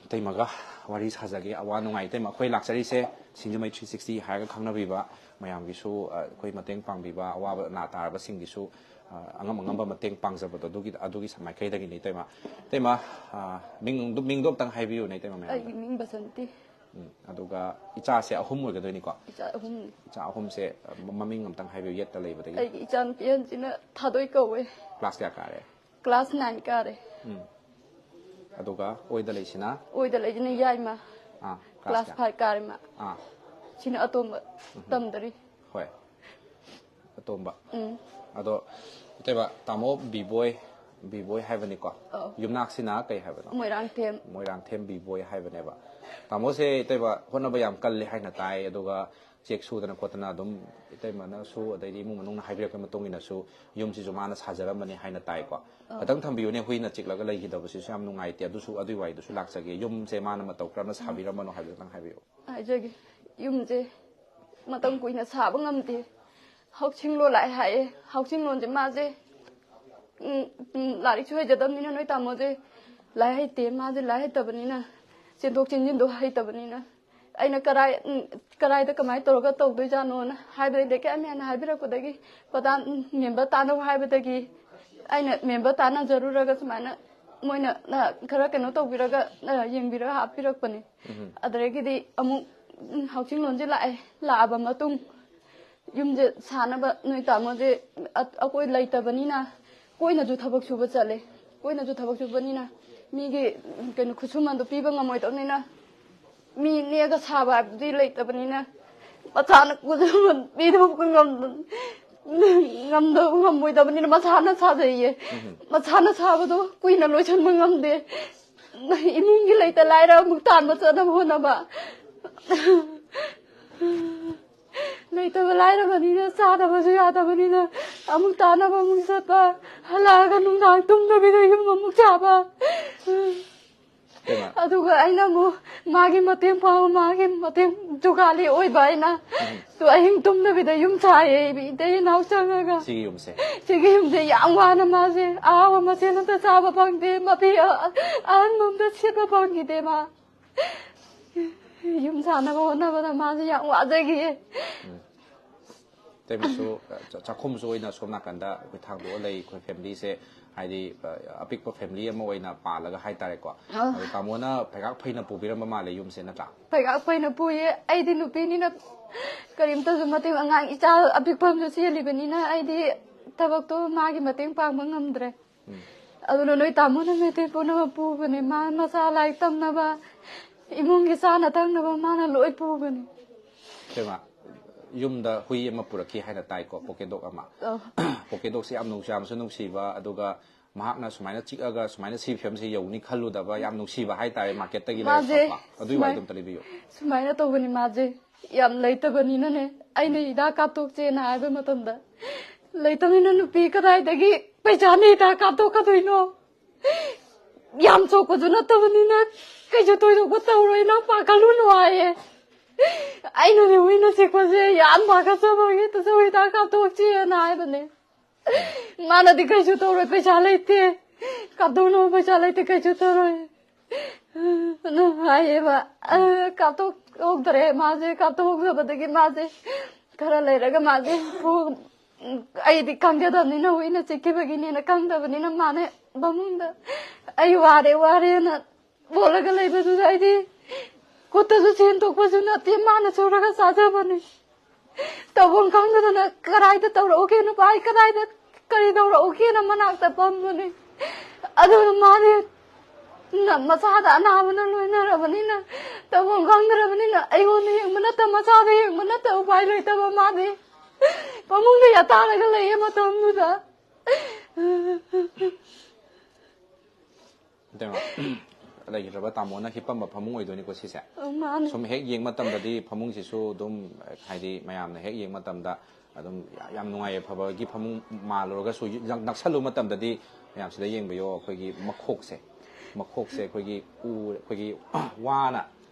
ꯏꯇꯩꯃꯒ ꯋꯥꯔꯤ ꯁꯥꯖꯒꯦ꯫ ꯑꯋꯥ ꯅꯨꯡꯉꯥꯏ, ꯏꯇꯩꯃ, ꯑꯩꯈꯣꯏ ꯂꯥꯛꯆꯔꯤꯁꯦ ꯁꯤꯡꯖꯃꯩ three sixty ꯍꯥꯏꯔꯒ ꯈꯪꯅꯕꯤꯕ ꯃꯌꯥꯝꯒꯤꯁꯨ, ꯑ, ꯑꯩꯈꯣꯏ ꯃꯇꯦꯡ ꯄꯥꯡꯕꯤꯕ, ꯑꯋꯥꯕ ꯅꯥ ꯇꯥꯔꯕꯁꯤꯡꯒꯤꯁꯨ, ꯑ, ꯑꯉꯝ ꯑꯉꯝꯕ ꯃꯇꯦꯡ ꯄꯥꯡꯖꯕꯗꯣ, ꯑꯗꯨꯒꯤ, ꯑꯗꯨꯒꯤ ꯃꯥꯏꯀꯩꯗꯒꯤꯅꯤ, ꯏꯇꯩꯃ꯫ ꯏꯇꯩꯃ, ꯑ, ꯃꯤꯡ, ꯃꯤꯡꯗꯣ ꯑꯝꯇꯪ ꯍꯥꯏꯕꯤꯌꯨꯅꯦ, ꯏꯇꯩꯃ, ꯃꯌꯥꯝꯗ꯫ ꯑꯩꯒꯤ ꯃꯤꯡ ꯕꯁꯟꯇꯤ꯫ ꯎꯝ, ꯑꯗꯨꯒ ꯏꯆꯥꯁꯦ ꯑꯍꯨꯝ ꯑꯣꯏꯒꯗꯣꯏꯅꯤꯀꯣ? ꯏꯆꯥ ꯑꯍꯨꯝꯅꯤ꯫ ꯏꯆꯥ ꯑꯍꯨꯝꯁꯦ, ꯑ, ꯃꯃꯤꯡ ꯑꯝꯇꯪ ꯍꯥꯏꯕꯤꯌꯨ, ꯌꯦꯠꯇ ꯂꯩꯕꯗꯒꯤ꯫ ꯑꯩꯒꯤ ꯏꯆꯥꯅꯨꯄꯤ ꯑꯍꯟꯁꯤꯅ ꯊꯥꯗꯣꯏ ꯀꯧꯋꯦ꯫ Class ꯀꯌꯥ ꯀꯥꯔꯦ? Class nine ꯀꯥꯔꯦ꯫ ꯎꯝ꯫ ꯑꯗꯨꯒ ꯑꯣꯏꯗ ꯂꯩꯁꯤꯅ? ꯑꯣꯏꯗ ꯂꯩꯁꯤꯅ ꯌꯥꯏꯃ꯫ ꯑꯥ, class class ꯀꯌꯥ? Five ꯀꯥꯔꯦ ꯃꯥ꯫ ꯑꯥ꯫ ꯁꯤꯅ ꯑꯇꯣꯝꯕ ꯎꯝ꯫ ꯇꯝꯗꯔꯤ꯫ ꯍꯣꯏ꯫ ꯑꯇꯣꯝꯕ꯫ ꯎꯝ꯫ ꯑꯗꯣ ꯏꯇꯩꯃ, ꯇꯥꯃꯣ ꯕꯤꯕꯣꯏ, ꯕꯤꯕꯣꯏ ꯍꯥꯏꯕꯅꯤꯀꯣ? ꯑꯧ꯫ ꯌꯨꯝꯅꯥꯛꯁꯤꯅ ꯀꯩ ꯍꯥꯏꯕꯅꯣ? ꯃꯣꯏꯔꯥꯡꯊꯦꯝ꯫ ꯃꯣꯏꯔꯥꯡꯊꯦꯝ ꯕꯤꯕꯣꯏ ꯍꯥꯏꯕꯅꯦꯕ꯫ ꯇꯥꯃꯣꯁꯦ ꯏꯇꯩꯃ ꯍꯣꯠꯅꯕ ꯌꯥꯝ ꯀꯜꯂꯤ ꯍꯥꯏꯅ ꯇꯥꯏ, ꯑꯗꯨꯒ ꯆꯦꯛ ꯁꯨꯗꯅ ꯈꯣꯠꯇꯅ ꯑꯗꯨꯝ ꯏꯇꯩꯃꯅꯁꯨ, ꯑꯗꯩꯗꯤ ꯏꯃꯨꯡ ꯃꯅꯨꯡꯅ ꯍꯥꯏꯕꯤꯔꯛꯄꯒꯤ ꯃꯇꯨꯡ ꯏꯟꯅꯁꯨ ꯌꯨꯝꯁꯤꯁꯨ ꯃꯥꯅ ꯁꯥꯖꯔꯝꯕꯅꯤ ꯍꯥꯏꯅ ꯇꯥꯏꯀꯣ꯫ ꯈꯇꯪ ꯊꯝꯕꯤꯌꯨꯅꯦ, ꯍꯨꯏꯅ ꯆꯤꯛꯂꯒ ꯂꯩꯈꯤꯗꯕꯁꯤꯁꯨ ꯌꯥꯝ ꯅꯨꯡꯉꯥꯏꯇꯦ꯫ ꯑꯗꯨꯁꯨ, ꯑꯗꯨꯒꯤ ꯋꯥꯔꯤꯗꯨꯁꯨ ꯂꯥꯛꯆꯒꯦ꯫ ꯌꯨꯝꯁꯦ ꯃꯥꯅ ꯃꯇꯧ ꯀꯔꯝꯅ ꯁꯥꯕꯤꯔꯝꯕꯅꯣ ꯍꯥꯏꯕꯗꯨ ꯈꯤꯇꯪ ꯍꯥꯏꯕꯤꯌꯨ꯫ ꯍꯥꯏꯖꯒꯦ꯫ ꯌꯨꯝꯁꯦ ꯃꯇꯝ ꯀꯨꯏꯅ ꯁꯥꯕ ꯉꯝꯗꯦ꯫ ꯍꯥꯎꯁꯤꯡ ꯂꯣꯟ ꯂꯥꯛꯑꯦ ꯍꯥꯏꯌꯦ꯫ ꯍꯥꯎꯁꯤꯡ ꯂꯣꯟꯁꯦ ꯃꯥꯁꯦ, ꯎꯝ, ꯎꯝ, ꯂꯥꯏꯔꯤꯛꯁꯨ ꯍꯩꯖꯗꯕꯅꯤꯅ ꯅꯣꯏ ꯇꯥꯃꯣꯁꯦ ꯂꯥꯏ ꯍꯩꯇꯦ, ꯃꯥꯁꯦ ꯂꯥꯏ ꯍꯩꯇꯕꯅꯤꯅ, ꯆꯦꯟꯊꯣꯛ ꯆꯦꯟꯁꯤꯟꯗꯣ ꯍꯩꯇꯕꯅꯤꯅ, ꯑꯩꯅ ꯀꯔꯥꯏ, ꯎꯝ, ꯀꯔꯥꯏꯗ ꯀꯃꯥꯏꯅ ꯇꯧꯔꯒ ꯇꯧꯗꯣꯏꯖꯥꯠꯅꯣꯅ ꯍꯥꯏꯕꯗꯩ, ꯂꯩꯀꯥꯏ ꯃꯌꯥꯝꯅ ꯍꯥꯏꯕꯤꯔꯛꯄꯗꯒꯤ, ꯄꯇꯥ, ꯎꯝ, ꯃꯦꯝꯕꯔ ꯇꯥꯟꯅꯧ ꯍꯥꯏꯕꯗꯒꯤ, ꯑꯩꯅ ꯃꯦꯝꯕꯔ ꯇꯥꯟꯅꯖꯔꯨꯔꯒ ꯁꯨꯃꯥꯏꯅ ꯃꯣꯏꯅ, ꯑ, ꯈꯔ ꯀꯩꯅꯣ ꯇꯧꯕꯤꯔꯒ, ꯑ, ꯌꯦꯡꯕꯤꯔꯒ ꯍꯥꯞꯄꯤꯔꯛꯄꯅꯦ꯫ ꯑꯗꯨꯗꯒꯤꯗꯤ ꯑꯃꯨꯛ, ꯎꯝ, ꯍꯥꯎꯁꯤꯡ ꯂꯣꯟꯁꯦ ꯂꯥꯛꯑꯦ꯫ ꯂꯥꯛꯑꯕ ꯃꯇꯨꯡ ꯌꯨꯝꯁꯦ ꯁꯥꯅꯕ ꯅꯣꯏ ꯇꯥꯃꯣꯁꯦ, ꯑ-, ꯑꯩꯈꯣꯏ ꯂꯩꯇꯕꯅꯤꯅ ꯀꯣꯏꯅꯁꯨ ꯊꯕꯛ ꯁꯨꯕ ꯆꯠꯂꯦ꯫ ꯀꯣꯏꯅꯁꯨ ꯊꯕꯛ ꯁꯨꯕꯅꯤꯅ ꯃꯤꯒꯤ, ꯎꯝ, ꯀꯩꯅꯣ, ꯈꯨꯠꯁꯨꯃꯟꯗꯣ ꯄꯤꯕ ꯉꯝꯃꯣꯏꯗꯕꯅꯤꯅ, ꯃꯤ ꯅꯦꯛꯑꯒ ꯁꯥꯕ ꯍꯥꯏꯕꯗꯨꯗꯤ ꯂꯩꯇꯕꯅꯤꯅ, ꯃꯁꯥꯅ ꯈꯨꯠꯁꯨꯃꯟ ꯄꯤꯗꯕ ꯉꯝꯗ-, ꯉꯝꯗꯕ, ꯉꯝꯃꯣꯏꯗꯕꯅꯤꯅ ꯃꯁꯥꯅ ꯁꯥꯖꯩꯌꯦ꯫ ꯃꯁꯥꯅ ꯁꯥꯕꯗꯣ ꯀꯨꯏꯅ ꯂꯣꯏꯁꯟꯕ ꯉꯝꯗꯦ꯫ ꯏꯃꯨꯡꯒꯤ ꯂꯩꯇ ꯂꯥꯏꯔ ꯑꯃꯨꯛ ꯇꯥꯟꯕ ꯆꯠꯅꯕ ꯍꯣꯠꯅꯕ꯫ ꯂꯩꯇꯕ ꯂꯥꯏꯔꯕꯅꯤꯅ ꯆꯥꯗꯕꯁꯨ ꯌꯥꯗꯕꯅꯤꯅ ꯑꯃꯨꯛ ꯇꯥꯅꯕ ꯑꯃꯨꯛ ꯆꯠꯄ, ꯍꯜꯂꯛꯑꯒ ꯅꯨꯡꯗꯥꯡ ꯇꯨꯝꯗꯕꯤꯗ ꯌꯨꯝ ꯑꯃꯨꯛ ꯁꯥꯕ꯫ ꯀꯩꯅꯣ? ꯑꯗꯨꯒ ꯑꯩꯅ ꯑꯃꯨꯛ ꯃꯥꯒꯤ ꯃꯇꯦꯡ ꯄꯥꯡꯕ, ꯃꯥꯒꯤ ꯃꯇꯦꯡ ꯖꯨꯒꯥꯂꯤ ꯑꯣꯏꯕ ꯑꯩꯅ꯫ ꯎꯝ꯫ ꯇꯨ ꯑꯍꯤꯡ ꯇꯨꯝꯗꯕꯤꯗ ꯌꯨꯝ ꯁꯥꯏꯌꯦ, ꯏꯇꯩ ꯏꯅꯥꯎ ꯆꯪꯉꯒ꯫ ꯁꯤꯒꯤ ꯌꯨꯝꯁꯦ? ꯁꯤꯒꯤ ꯌꯨꯝꯁꯦ ꯌꯥꯝ ꯋꯥꯅ ꯃꯥꯁꯦ ꯑꯍꯥꯎꯕ ꯃꯊꯦꯜ ꯑꯝꯇ ꯆꯥꯕ ꯐꯪꯗꯦ, ꯃꯐꯤ ꯑ-, ꯑꯍꯟꯕ ꯑꯝꯇ ꯁꯦꯠꯄ ꯐꯪꯈꯤꯗꯦ ꯃꯥ꯫ ꯌꯨꯝ ꯁꯥꯅꯕ ꯍꯣꯠꯅꯕꯗ ꯃꯥꯁꯦ ꯌꯥꯝ ꯋꯥꯖꯈꯤꯌꯦ꯫ ꯎꯝ꯫ ꯇꯦꯝꯁꯨ, ꯑ, ꯆ-, ꯆꯥꯛꯈꯨꯝꯁꯨ ꯑꯣꯏꯅ ꯁꯣꯝ ꯅꯥꯀꯟꯗ ꯑꯩꯈꯣꯏ ꯊꯥꯡꯗꯣꯛꯑ ꯂꯩ꯫ ꯑꯩꯈꯣꯏ ꯐꯦꯃꯤꯂꯤꯁꯦ, ꯍꯥꯏꯗꯤ, ꯑ, ꯑꯄꯤꯛꯄ ꯐꯦꯃꯤꯂꯤ ꯑꯃ ꯑꯣꯏꯅ ꯄꯥꯜꯂꯒ ꯍꯥꯏꯇꯥꯔꯦꯀꯣ꯫ ꯑꯥ꯫ ꯑꯗꯣ ꯇꯥꯃꯣꯅ ꯐꯩꯒꯥꯛ ꯐꯩꯅ ꯄꯨꯕꯤꯔꯝꯕ ꯃꯥꯜꯂꯦ ꯌꯨꯝꯁꯦ, ꯅꯠꯇ꯭ꯔꯥ? ꯐꯩꯒꯥꯛ ꯐꯩꯅ ꯄꯨꯌꯦ꯫ ꯑꯩꯗꯤ ꯅꯨꯄꯤꯅꯤꯅ ꯀꯔꯤꯝꯇꯁꯨ ꯃꯇꯦꯡ, ꯑꯉꯥꯡ ꯏꯆꯥ ꯑꯄꯤꯛꯄ ꯑꯃꯁꯨ ꯆꯦꯜꯂꯤꯕꯅꯤꯅ ꯑꯩꯗꯤ ꯊꯕꯛꯇꯣ ꯃꯥꯒꯤ ꯃꯇꯦꯡ ꯄꯥꯡꯕ ꯉꯝꯗ꯭ꯔꯦ꯫ ꯎꯝ꯫ ꯑꯗꯨꯅ ꯅꯣꯏ ꯇꯥꯃꯣꯅ ꯃꯦꯇ꯭ꯔꯤꯛ ꯄꯨꯝꯅꯃꯛ ꯄꯨꯕꯅꯦ꯫ ꯃꯥ ꯃꯆꯥ ꯂꯥꯏꯔꯤꯛ ꯇꯝꯅꯕ, ꯏꯃꯨꯡꯒꯤ ꯆꯥꯅ ꯊꯛꯅꯕ ꯃꯥꯅ ꯂꯣꯏ ꯄꯨꯕꯅꯦ꯫ ꯏꯕꯦꯝꯃ, ꯌꯨꯝꯗ ꯍꯨꯏ ꯑꯃ ꯄꯨꯔꯛꯈꯤ ꯍꯥꯏꯅ ꯇꯥꯏꯀꯣ, ꯄꯣꯀꯦꯗꯣꯛ ꯑꯃ꯫ ꯑꯧ꯫ ꯄꯣꯀꯦꯗꯣꯛꯁꯦ ꯌꯥꯝ ꯅꯨꯡꯁꯤ-, ꯌꯥꯝꯁꯨ ꯅꯨꯡꯁꯤꯕ, ꯑꯗꯨꯒ ꯃꯍꯥꯛꯅ ꯁꯨꯃꯥꯏꯅ ꯆꯤꯛꯑꯒ ꯁꯨꯃꯥꯏꯅ ꯁꯤ ꯐꯤꯕꯝꯁꯤ ꯌꯧꯅꯤ ꯈꯜꯂꯨꯗꯕ, ꯌꯥꯝ ꯅꯨꯡꯁꯤꯕ ꯍꯥꯏꯇꯥꯔꯦ, ꯃꯥꯔꯀꯦꯠꯇꯒꯤ ꯃꯥꯁꯦ ꯂꯩꯔꯛꯄ꯫ ꯑꯗꯨꯒꯤ ꯁꯨꯃꯥꯏ-, ꯋꯥꯔꯤꯗꯣ ꯑꯝꯇ ꯂꯤꯕꯤꯌꯨ꯫ ꯁꯨꯃꯥꯏꯅ ꯇꯧꯕꯅꯤ ꯃꯥꯁꯦ꯫ ꯌꯥꯝ ꯂꯩꯇꯕꯅꯤꯅꯅꯦ, ꯑꯩꯅ ꯍꯤꯗꯥꯛ ꯀꯥꯞꯊꯣꯛꯁꯦꯅ ꯍꯥꯏꯕ ꯃꯇꯝꯗ, "ꯂꯩꯇꯕꯅꯤꯅ ꯅꯨꯄꯤ ꯀꯗꯥꯏꯗꯒꯤ ꯄꯩꯁꯥꯅ ꯍꯤꯗꯥꯛ ꯀꯥꯞꯊꯣꯛꯀꯗꯣꯏꯅꯣ? ꯌꯥꯝ ꯁꯣꯛꯄꯁꯨ ꯅꯠꯇꯕꯅꯤꯅ ꯀꯩꯁꯨ ꯊꯣꯏꯗꯣꯛꯄ ꯇꯧꯔꯣꯏꯅ ꯄꯥꯈꯠꯂꯨꯅꯨ" ꯍꯥꯏꯌꯦ꯫ ꯑꯩꯅꯅꯦ ꯍꯨꯏꯅ ꯆꯤꯛꯄꯁꯦ ꯌꯥꯝ ꯄꯥꯈꯠꯆꯕꯒꯤ ꯇꯁꯨ ꯍꯤꯗꯥꯛ ꯀꯥꯞꯊꯣꯛꯁꯦꯅ ꯍꯥꯏꯕꯅꯦ꯫ ꯃꯥꯅꯗꯤ "ꯀꯩꯁꯨ ꯇꯧꯔꯣꯏ, ꯄꯩꯁꯥ ꯂꯩꯇꯦ, ꯀꯥꯞꯊꯣꯛꯅꯕ ꯄꯩꯁꯥ ꯂꯩꯇꯦ, ꯀꯩꯁꯨ ꯇꯧꯔꯣꯏ" ꯑꯗꯨꯝ ꯍꯥꯏꯌꯦꯕ꯫ ꯑ, ꯀꯥꯞꯊꯣꯛꯍꯧꯗ꯭ꯔꯦ ꯃꯥꯁꯦ꯫ ꯀꯥꯞꯊꯣꯛꯍꯧꯗꯕꯗꯒꯤ ꯃꯥꯁꯦ ꯈꯔ ꯂꯩꯔꯒ ꯃꯥꯁꯦ ꯐꯨ-, ꯑꯩꯗꯤ ꯈꯪꯖꯗꯕꯅꯤꯅ, ꯍꯨꯏꯅ ꯆꯤꯛꯈꯤꯕꯒꯤꯅꯦꯅ ꯈꯪꯗꯕꯅꯤꯅ, ꯃꯥꯅꯦ ꯐꯃꯨꯡꯗ "ꯑꯩ ꯋꯥꯔꯦ, ꯋꯥꯔꯦꯅ" ꯕꯣꯜꯂꯒ ꯂꯩꯕꯗꯨꯗ ꯑꯩꯗꯤ ꯈꯨꯠꯇꯁꯨ ꯁꯦꯟ ꯊꯣꯛꯄꯁꯨ ꯅꯠꯇꯦ, ꯃꯥꯅ ꯁꯨꯔꯒ ꯆꯥꯖꯕꯅꯤ꯫ ꯇꯧꯐꯝ ꯈꯪꯗꯗꯅ ꯀꯗꯥꯏꯗ ꯇꯧꯔꯛꯎꯒꯦꯅ ꯚꯥꯏ, ꯀꯗꯥꯏꯗ ꯀꯔꯤ ꯇꯧꯔꯛꯎꯒꯦꯅ ꯃꯅꯥꯛꯇ ꯐꯝꯕꯅꯤ꯫ ꯑꯗꯨꯅ ꯃꯥꯗꯤ ꯅ-, ꯃꯆꯥꯗ ꯑꯅꯥꯕꯅ ꯂꯣꯏꯅꯔꯕꯅꯤꯅ, ꯇꯧꯐꯝ ꯈꯪꯗ꯭ꯔꯕꯅꯤꯅ, ꯑꯩꯉꯣꯟꯗ ꯌꯦꯡꯕ ꯅꯠꯇ, ꯃꯆꯥꯗ ꯌꯦꯡꯕ ꯅꯠꯇ ꯎꯄꯥꯏ ꯂꯩꯇꯕ ꯃꯥꯗꯤ ꯐꯃꯨꯡꯗ ꯌꯥꯇꯥꯔꯒ ꯂꯩꯌꯦ ꯃꯇꯝꯗꯨꯗ꯫ ꯏꯇꯩꯃ, ꯂꯩꯈꯤꯗ꯭ꯔꯕ ꯇꯥꯃꯣꯅ ꯍꯤꯞꯄꯝꯕ ꯐꯃꯨꯡ ꯑꯣꯏꯗꯣꯏꯅꯤꯀꯣ ꯁꯤꯁꯦ? ꯑ, ꯃꯥꯅꯦ꯫ ꯁꯨꯝ ꯍꯦꯛ ꯌꯦꯡ ꯃꯇꯝꯗꯗꯤ ꯐꯃꯨꯡꯁꯤꯁꯨ ꯑꯗꯨꯝ, ꯍꯥꯏꯗꯤ, ꯃꯌꯥꯝꯅ ꯍꯦꯛ ꯌꯦꯡ ꯃꯇꯝꯗ ꯑꯗꯨꯝ ꯌꯥ-, ꯌꯥꯝ ꯅꯨꯡꯉꯥꯏ ꯌꯥꯏꯐꯕꯒꯤ ꯐꯃꯨꯡ ꯃꯥꯜꯂꯨꯔꯒꯁꯨ, ꯌ-, ꯅꯛꯁꯜꯂꯨ ꯃꯇꯝꯗꯗꯤ, ꯃꯌꯥꯝꯁꯤꯗ ꯌꯦꯡꯕꯤꯌꯣ, ꯑꯩꯈꯣꯏꯒꯤ ꯃꯈꯣꯛꯁꯦ, ꯃꯈꯣꯛꯁꯦ ꯑꯩꯈꯣꯏꯒꯤ ꯎ, ꯑꯩꯈꯣꯏꯒꯤ ꯋꯥꯅ,